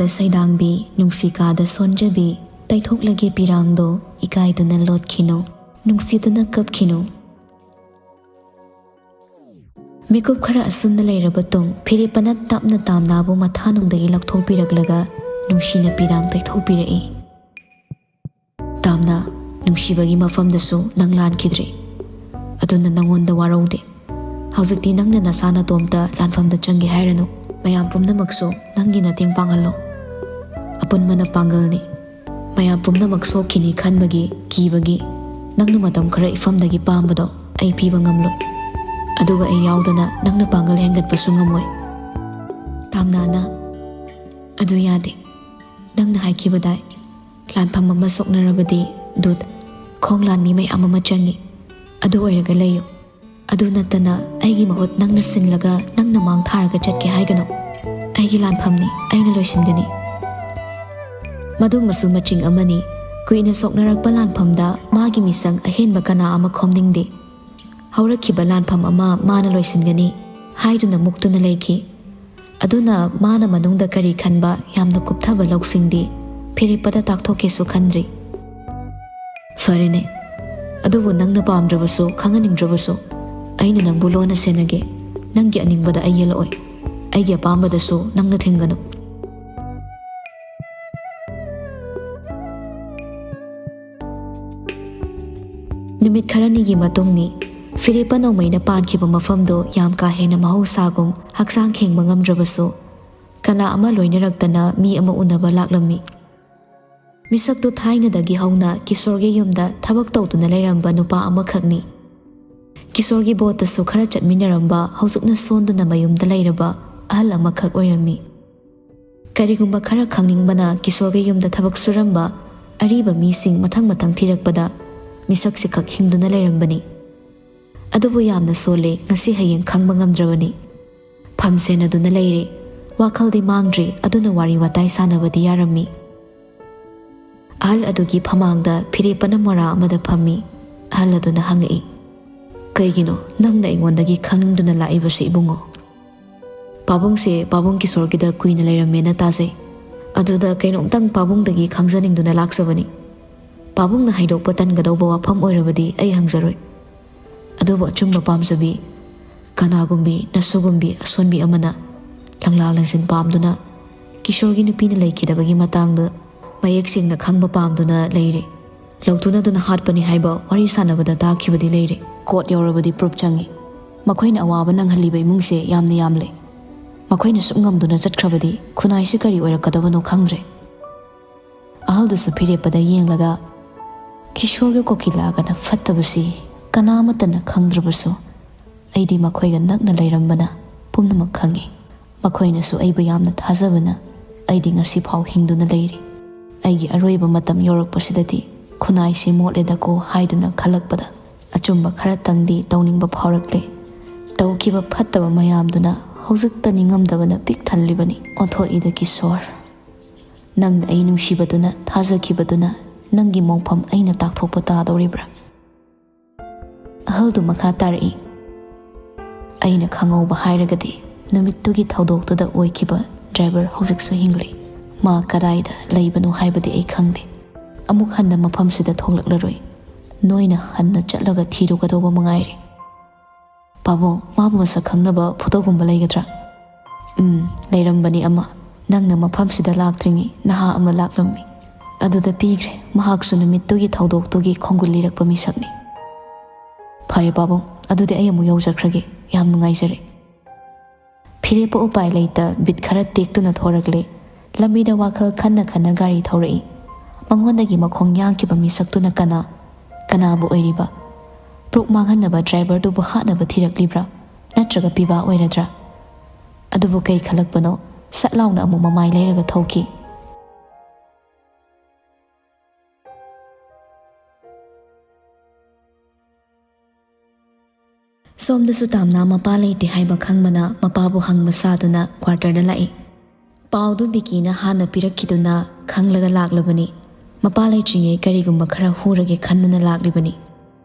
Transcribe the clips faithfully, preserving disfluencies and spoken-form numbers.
ꯁꯩꯗꯥꯡꯕꯤ, ꯅꯨꯡꯁꯤ ꯀꯥꯗ ꯁꯣꯟꯖꯕꯤ, ꯇꯩꯊꯣꯛꯂꯒꯦ ꯄꯤꯔꯥꯡꯗꯣ, ꯏꯀꯥꯏꯗꯨꯅ ꯂꯣꯠꯈꯤꯅꯨ, ꯅꯨꯡꯁꯤꯗꯨꯅ ꯀꯞꯈꯤꯅꯨ꯫ ꯃꯤꯀꯨꯞ ꯈꯔ ꯑꯁꯨꯝꯅ ꯂꯩꯔꯕ ꯇꯨꯡ, ꯐꯤꯔꯦꯞꯄꯅ ꯇꯞꯅ ꯇꯥꯝꯅꯥꯕꯨ ꯃꯊꯥꯅꯨꯡꯗꯒꯤ ꯂꯧꯊꯣꯛꯄꯤꯔꯛꯂꯒ ꯅꯨꯡꯁꯤꯅ ꯄꯤꯔꯥꯡ ꯇꯩꯊꯣꯛꯄꯤꯔꯛꯏ꯫ "ꯇꯥꯝꯅꯥ, ꯅꯨꯡꯁꯤꯕꯒꯤ ꯃꯐꯝꯗꯁꯨ ꯅꯪ ꯂꯥꯟꯈꯤꯗ꯭ꯔꯤ꯫ ꯑꯗꯨꯅ ꯅꯪꯉꯣꯟꯗ ꯋꯥꯔꯧꯗꯦ꯫ ꯍꯧꯖꯤꯛꯇꯤ ꯅꯪꯅ ꯅꯁꯥ ꯅꯇꯣꯝꯇ ꯂꯥꯟꯐꯝꯗ ꯆꯪꯒꯦ ꯍꯥꯏꯔꯅꯨ꯫ ꯃꯌꯥꯝ ꯄꯨꯝꯅꯃꯛꯁꯨ ꯅꯪꯒꯤ ꯃꯇꯦꯡ ꯄꯥꯡꯍꯜꯂꯣ꯫ ꯑꯄꯨꯟꯕꯅ ꯄꯥꯡꯒꯜꯅꯤ꯫ ꯃꯌꯥꯝ ꯄꯨꯝꯅꯃꯛ ꯁꯣꯛꯈꯤꯅꯤ ꯈꯟꯕꯒꯤ, ꯀꯤꯕꯒꯤ, ꯅꯪꯅ ꯃꯇꯝ ꯈꯔ ꯏꯐꯝꯗꯒꯤ ꯄꯥꯝꯕꯗꯣ ꯑꯩ ꯄꯤꯕ ꯉꯝꯂꯣꯏ꯫ ꯑꯗꯨꯒ ꯑꯩ ꯌꯥꯎꯗꯅ ꯅꯪꯅ ꯄꯥꯡꯒꯜ ꯍꯦꯟꯒꯠꯄꯁꯨ ꯉꯝꯃꯣꯏ꯫" ꯇꯥꯝꯅꯥꯅ, "ꯑꯗꯨ ꯌꯥꯗꯦ꯫ ꯅꯪꯅ ꯍꯥꯏꯈꯤꯕꯗꯥꯏ, ꯂꯥꯟꯐꯝ ꯑꯃ ꯁꯣꯛꯅꯔꯕꯗꯤ ꯗꯨꯠ, ꯈꯣꯡ ꯂꯥꯟꯃꯤ ꯃꯌꯥꯝ ꯑꯃ ꯆꯪꯏ꯫ ꯑꯗꯨ ꯑꯣꯏꯔꯒ ꯂꯩꯌꯨ꯫ ꯑꯗꯨ ꯅꯠꯇꯅ ꯑꯩꯒꯤ ꯃꯍꯨꯠ ꯅꯪꯅ ꯁꯤꯜꯂꯒ ꯅꯪꯅ ꯃꯥꯡ ꯊꯥꯔꯒ ꯆꯠꯀꯦ ꯍꯥꯏꯒꯅꯨ꯫ ꯑꯩꯒꯤ ꯂꯥꯟꯐꯝꯅꯤ, ꯑꯩꯅ ꯂꯣꯏꯁꯤꯟꯒꯅꯤ꯫" ꯃꯗꯨꯃꯁꯨ ꯃꯆꯤꯡ ꯑꯃꯅꯤ꯫ ꯀꯨꯏꯅ ꯁꯣꯛꯅꯔꯛꯄ ꯂꯥꯟꯐꯝꯗ ꯃꯥꯒꯤ ꯃꯤꯁꯪ ꯑꯍꯦꯟꯕ ꯀꯅꯥ ꯑꯃ ꯈꯣꯝꯅꯤꯡꯗꯦ꯫ ꯍꯧꯔꯛꯈꯤꯕ ꯂꯥꯟꯐꯝ ꯑꯃ ꯃꯥꯅ ꯂꯣꯏꯁꯤꯟꯒꯅꯤ ꯍꯥꯏꯗꯨꯅ ꯃꯨꯛꯇꯨꯅ ꯂꯩꯈꯤ꯫ ꯑꯗꯨꯅ ꯃꯥꯅ ꯃꯅꯨꯡꯗ ꯀꯔꯤ ꯈꯟꯕ ꯌꯥꯝꯅ ꯀꯨꯞꯊꯕ ꯂꯧꯁꯤꯡꯗꯤ ꯐꯤꯔꯦꯞꯄꯗ ꯇꯥꯛꯊꯣꯛꯀꯦꯁꯨ ꯈꯟꯗ꯭ꯔꯤ꯫ "ꯐꯔꯦꯅꯦ, ꯑꯗꯨꯕꯨ ꯅꯪꯅ ꯄꯥꯝꯗ꯭ꯔꯕꯁꯨ, ꯈꯪꯍꯟꯅꯤꯡꯗ꯭ꯔꯕꯁꯨ, ꯑꯩꯅ ꯅꯪꯕꯨ ꯂꯣꯟꯅ ꯁꯦꯟꯅꯒꯦ꯫ ꯅꯪꯒꯤ ꯑꯅꯤꯡꯕꯗ ꯑꯩ ꯌꯦꯜꯂꯛꯑꯣꯏ꯫ ꯑꯩꯒꯤ ꯑꯄꯥꯝꯕꯗꯁꯨ ꯅꯪꯅ ꯊꯤꯡꯒꯅꯨ꯫" ꯅꯨꯃꯤꯠ ꯈꯔꯅꯤꯒꯤ ꯃꯇꯨꯡꯅꯤ꯫ ꯐꯤꯔꯦꯞꯄ ꯅꯣꯡꯃꯩꯅ ꯄꯥꯟꯈꯤꯕ ꯃꯐꯝꯗꯨ ꯌꯥꯝ ꯀꯥ ꯍꯦꯟꯅ ꯃꯍꯧꯁꯥꯒꯨꯝ ꯍꯛꯆꯥꯡ ꯈꯦꯡꯕ ꯉꯝꯗ꯭ꯔꯕꯁꯨ, ꯀꯅꯥ ꯑꯃ ꯂꯣꯏꯅꯔꯛꯇꯅ ꯃꯤ ꯑꯃ ꯎꯅꯕ ꯂꯥꯛꯂꯝꯃꯤ꯫ ꯃꯤꯁꯛꯇꯨ ꯊꯥꯏꯅꯗꯒꯤ ꯍꯧꯅ ꯀꯤꯁꯣꯔꯒꯤ ꯌꯨꯝꯗ ꯊꯕꯛ ꯇꯧꯗꯨꯅ ꯂꯩꯔꯝꯕ ꯅꯨꯄꯥ ꯑꯃꯈꯛꯅꯤ꯫ ꯀꯤꯁꯣꯔꯒꯤ ꯕꯣꯠꯇꯁꯨ ꯈꯔ ꯆꯠꯃꯤꯟꯅꯔꯝꯕ, ꯍꯧꯖꯤꯛꯅ ꯁꯣꯟꯗꯨꯅ ꯃꯌꯨꯝꯗ ꯂꯩꯔꯕ ꯑꯍꯜ ꯑꯃꯈꯛ ꯑꯣꯏꯔꯝꯃꯤ꯫ ꯀꯔꯤꯒꯨꯝꯕ ꯈꯔ ꯈꯪꯅꯤꯡꯕꯅ ꯀꯤꯁꯣꯔꯒꯤ ꯌꯨꯝꯗ ꯊꯕꯛ ꯁꯨꯔꯝꯕ ꯑꯔꯤꯕ ꯃꯤꯁꯤꯡ ꯃꯊꯪ ꯃꯊꯪ ꯊꯤꯔꯛꯄꯗ ꯃꯤꯁꯛꯁꯤ ꯈꯛ ꯍꯤꯡꯗꯨꯅ ꯂꯩꯔꯝꯕꯅꯤ꯫ ꯑꯗꯨꯕꯨ ꯌꯥꯝꯅ ꯁꯣꯜꯂꯦ, ꯉꯁꯤ ꯍꯌꯦꯡ ꯈꯪꯕ ꯉꯝꯗ꯭ꯔꯕꯅꯤ꯫ ꯐꯝ ꯁꯦꯟꯅꯗꯨꯅ ꯂꯩꯔꯦ꯫ ꯋꯥꯈꯜꯗꯤ ꯃꯥꯡꯗ꯭ꯔꯤ, ꯑꯗꯨꯅ ꯋꯥꯔꯤ ꯋꯥꯇꯥꯏ ꯁꯥꯟꯅꯕꯗꯤ ꯌꯥꯔꯝꯃꯤ꯫ ꯑꯍꯜ ꯑꯗꯨꯒꯤ ꯐꯃꯥꯡꯗ ꯐꯤꯔꯦꯞꯄꯅ ꯃꯣꯔꯥ ꯑꯃꯗ ꯐꯝꯃꯤ꯫ ꯑꯍꯜ ꯑꯗꯨꯅ ꯍꯪꯉꯛꯏ, "ꯀꯩꯒꯤꯅꯣ ꯅꯪꯅ ꯑꯩꯉꯣꯟꯗꯒꯤ ꯈꯪꯅꯤꯡꯗꯨꯅ ꯂꯥꯛꯏꯕꯁꯤ, ꯏꯕꯨꯡꯉꯣ?" "ꯄꯥꯕꯨꯡꯁꯦ ꯄꯥꯕꯨꯡ ꯀꯤꯁꯣꯔꯒꯤꯗ ꯀꯨꯏꯅ ꯂꯩꯔꯝꯃꯦꯅ ꯇꯥꯖꯩ꯫ ꯑꯗꯨꯗ ꯀꯩꯅꯣꯝꯇꯪ ꯄꯥꯕꯨꯡꯗꯒꯤ ꯈꯪꯖꯅꯤꯡꯗꯨꯅ ꯂꯥꯛꯆꯕꯅꯤ꯫ ꯄꯥꯕꯨꯡꯅ ꯍꯥꯏꯗꯣꯛꯄ ꯇꯟꯒꯗꯧꯕ ꯋꯥꯐꯝ ꯑꯣꯏꯔꯕꯗꯤ ꯑꯩ ꯍꯪꯖꯔꯣꯏ꯫ ꯑꯗꯨꯕꯨ ꯑꯆꯨꯝꯕ ꯄꯥꯝꯖꯕꯤ ꯀꯅꯥꯒꯨꯝꯕꯤ ꯅꯁꯨꯒꯨꯝꯕꯤ ꯑꯁꯣꯟꯕꯤ ꯑꯃꯅ ꯂꯪꯂꯥ ꯂꯪꯁꯤꯟ ꯄꯥꯝꯗꯨꯅ ꯀꯤꯁꯣꯔꯒꯤ ꯅꯨꯄꯤꯅ ꯂꯩꯈꯤꯗꯕꯒꯤ ꯃꯇꯥꯡꯗ ꯃꯌꯦꯛ ꯁꯦꯡꯅ ꯈꯪꯕ ꯄꯥꯝꯗꯨꯅ ꯂꯩꯔꯤ꯫ ꯂꯧꯇꯨꯅꯗꯨꯅ ꯍꯥꯠꯄꯅꯤ ꯍꯥꯏꯕ ꯋꯥꯔꯤ ꯁꯥꯟꯅꯕꯗ ꯇꯥꯈꯤꯕꯗꯤ ꯂꯩꯔꯦ꯫ ꯀꯣꯔꯠ ꯌꯧꯔꯕꯗꯤ ꯄ꯭ꯔꯨꯐ ꯆꯪꯏ꯫ ꯃꯈꯣꯏꯅ ꯑꯋꯥꯕ ꯅꯪꯍꯜꯂꯤꯕ ꯏꯃꯨꯡꯁꯦ ꯌꯥꯝꯅ ꯌꯥꯝꯂꯦ꯫ ꯃꯈꯣꯏꯅ ꯁꯨꯛ ꯉꯝꯗꯨꯅ ꯆꯠꯈ꯭ꯔꯕꯗꯤ ꯈꯨꯟꯅꯥꯏꯁꯤ ꯀꯔꯤ ꯑꯣꯏꯔꯛꯀꯗꯕꯅꯣ ꯈꯪꯗ꯭ꯔꯦ꯫ ꯑꯍꯜꯗꯨꯁꯨ ꯐꯤꯔꯦꯞꯄꯗ ꯌꯦꯡꯂꯒ, "ꯀꯤꯁꯣꯔꯒ ꯀꯣꯀꯤꯂꯥꯒꯅ ꯐꯠꯇꯕꯁꯤ ꯀꯅꯥꯃꯠꯇꯅ ꯈꯪꯗ꯭ꯔꯕꯁꯨ, ꯑꯩꯗꯤ ꯃꯈꯣꯏꯒ ꯅꯛꯅ ꯂꯩꯔꯝꯕꯅ ꯄꯨꯝꯅꯃꯛ ꯈꯪꯉꯤ꯫ ꯃꯈꯣꯏꯅꯁꯨ ꯑꯩꯕꯨ ꯌꯥꯝꯅ ꯊꯥꯖꯕꯅ ꯑꯩꯗꯤ ꯉꯁꯤꯐꯥꯎ ꯍꯤꯡꯗꯨꯅ ꯂꯩꯔꯤ꯫ ꯑꯩꯒꯤ ꯑꯔꯣꯏꯕ ꯃꯇꯝ ꯌꯧꯔꯛꯄꯁꯤꯗꯗꯤ ꯈꯨꯟꯅꯥꯏꯁꯤ ꯃꯣꯠꯂꯦꯗꯀꯣ" ꯍꯥꯏꯗꯨꯅ ꯈꯜꯂꯛꯄꯗ ꯑꯆꯨꯝꯕ ꯈꯔꯇꯪꯗꯤ ꯇꯧꯅꯤꯡꯕ ꯐꯥꯎꯔꯛꯂꯦ꯫ ꯇꯧꯈꯤꯕ ꯐꯠꯇꯕ ꯃꯌꯥꯝꯗꯨꯅ ꯍꯧꯖꯤꯛꯇ ꯅꯤꯡꯉꯝꯗꯕꯅ ꯄꯤꯛ ꯊꯜꯂꯤꯕꯅꯤ꯫ ꯑꯣꯟꯊꯣꯛꯏꯗ ꯀꯤꯁꯣꯔ, ꯅꯪꯅ ꯑꯩ ꯅꯨꯡꯁꯤꯕꯗꯨꯅ, ꯊꯥꯖꯈꯤꯕꯗꯨꯅ ꯅꯪꯒꯤ ꯃꯣꯡꯐꯝ ꯑꯩꯅ ꯇꯥꯛꯊꯣꯛꯄ ꯇꯥꯗꯧꯔꯤꯕ꯭ꯔꯥ? ꯑꯍꯜꯗꯨ ꯃꯈꯥ ꯇꯥꯔꯛꯏ, "ꯑꯩꯅ ꯈꯪꯍꯧꯕ ꯍꯥꯏꯔꯒꯗꯤ ꯅꯨꯃꯤꯠꯇꯨꯒꯤ ꯊꯧꯗꯣꯛꯇꯨꯗ ꯑꯣꯏꯈꯤꯕ ꯗ꯭ꯔꯥꯏꯚꯔ ꯍꯧꯖꯤꯛꯁꯨ ꯍꯤꯡꯂꯤ꯫ ꯃꯥ ꯀꯗꯥꯏꯗ ꯂꯩꯕꯅꯣ ꯍꯥꯏꯕꯗꯤ ꯑꯩ ꯈꯪꯗꯦ꯫ ꯑꯃꯨꯛ ꯍꯟꯅ ꯃꯐꯝꯁꯤꯗ ꯊꯣꯛꯂꯛꯂꯔꯣꯏ꯫ ꯅꯣꯏꯅ ꯍꯟꯅ ꯆꯠꯂꯒ ꯊꯤꯔꯨꯒꯗꯧꯕ ꯃꯉꯥꯏꯔꯦ꯫ ꯄꯥꯕꯨꯡ, ꯃꯥꯕꯨ ꯃꯁꯛ ꯈꯪꯅꯕ ꯐꯣꯇꯣꯒꯨꯝꯕ ꯂꯩꯒꯗ꯭ꯔꯥ?" "ꯎꯝ, ꯂꯩꯔꯝꯕꯅꯤ ꯑꯃ꯫ ꯅꯪꯅ ꯃꯐꯝꯁꯤꯗ ꯂꯥꯛꯇ꯭ꯔꯤꯉꯩ ꯅꯍꯥ ꯑꯃ ꯂꯥꯛꯂꯝꯃꯤ꯫ ꯑꯗꯨꯗ ꯄꯤꯈ꯭ꯔꯦ꯫ ꯃꯍꯥꯛꯁꯨ ꯅꯨꯃꯤꯠꯇꯨꯒꯤ ꯊꯧꯗꯣꯛꯇꯨꯒꯤ ꯈꯣꯡꯒꯨꯜ ꯂꯤꯔꯛꯄ ꯃꯤꯁꯛꯅꯤ꯫" "ꯐꯔꯦ ꯄꯥꯕꯨꯡ, ꯑꯗꯨꯗꯤ ꯑꯩ ꯑꯃꯨꯛ ꯌꯧꯖꯈ꯭ꯔꯒꯦ꯫ ꯌꯥꯝ ꯅꯨꯡꯉꯥꯏꯖꯔꯦ꯫" ꯐꯤꯔꯦꯞꯄ ꯎꯄꯥꯏ ꯂꯩꯇ ꯕꯤꯠ ꯈꯔ ꯇꯦꯛꯇꯨꯅ ꯊꯣꯔꯛꯂꯦ꯫ ꯂꯝꯕꯤꯗ ꯋꯥꯈꯜ ꯈꯟꯅ ꯈꯟꯅ ꯒꯥꯔꯤ ꯊꯧꯔꯛꯏ꯫ ꯃꯉꯣꯟꯗꯒꯤ ꯃꯈꯣꯡ ꯌꯥꯡꯈꯤꯕ ꯃꯤꯁꯛꯇꯨꯅ ꯀꯅꯥ? ꯀꯅꯥꯕꯨ ꯑꯣꯏꯔꯤꯕ? ꯄ꯭ꯔꯨꯞ ꯃꯥꯡꯍꯟꯅꯕ ꯗ꯭ꯔꯥꯏꯚꯔꯗꯨꯕꯨ ꯍꯥꯠꯅꯕ ꯊꯤꯔꯛꯂꯤꯕ꯭ꯔꯥ? ꯅꯠꯇ꯭ꯔꯒ ꯄꯤꯕꯥ ꯑꯣꯏꯔꯗ꯭ꯔꯥ? ꯑꯗꯨꯕꯨ ꯀꯩ ꯈꯜꯂꯛꯄꯅꯣ, ꯁꯠ ꯂꯥꯎꯅ ꯑꯃꯨꯛ ꯃꯃꯥꯏ ꯂꯩꯔꯒ ꯊꯧꯈꯤ꯫ ꯁꯣꯝꯗꯁꯨ ꯇꯥꯝꯅ ꯃꯄꯥ ꯂꯩꯇꯦ ꯍꯥꯏꯕ ꯈꯪꯕꯅ ꯃꯄꯥꯕꯨ ꯍꯪꯕ ꯁꯥꯗꯨꯅ ꯀ꯭ꯋꯥꯔꯇꯔꯗ ꯂꯥꯛꯏ꯫ ꯄꯥꯎꯗꯨ ꯕꯤꯀꯤꯅ ꯍꯥꯟꯅ ꯄꯤꯔꯛꯈꯤꯗꯨꯅ ꯈꯪꯂꯒ ꯂꯥꯛꯂꯕꯅꯤ꯫ ꯃꯄꯥ ꯂꯩꯇ꯭ꯔꯤꯉꯩ ꯀꯔꯤꯒꯨꯝꯕ ꯈꯔ ꯍꯨꯔꯒꯦ ꯈꯟꯗꯨꯅ ꯂꯥꯛꯂꯤꯕꯅꯤ꯫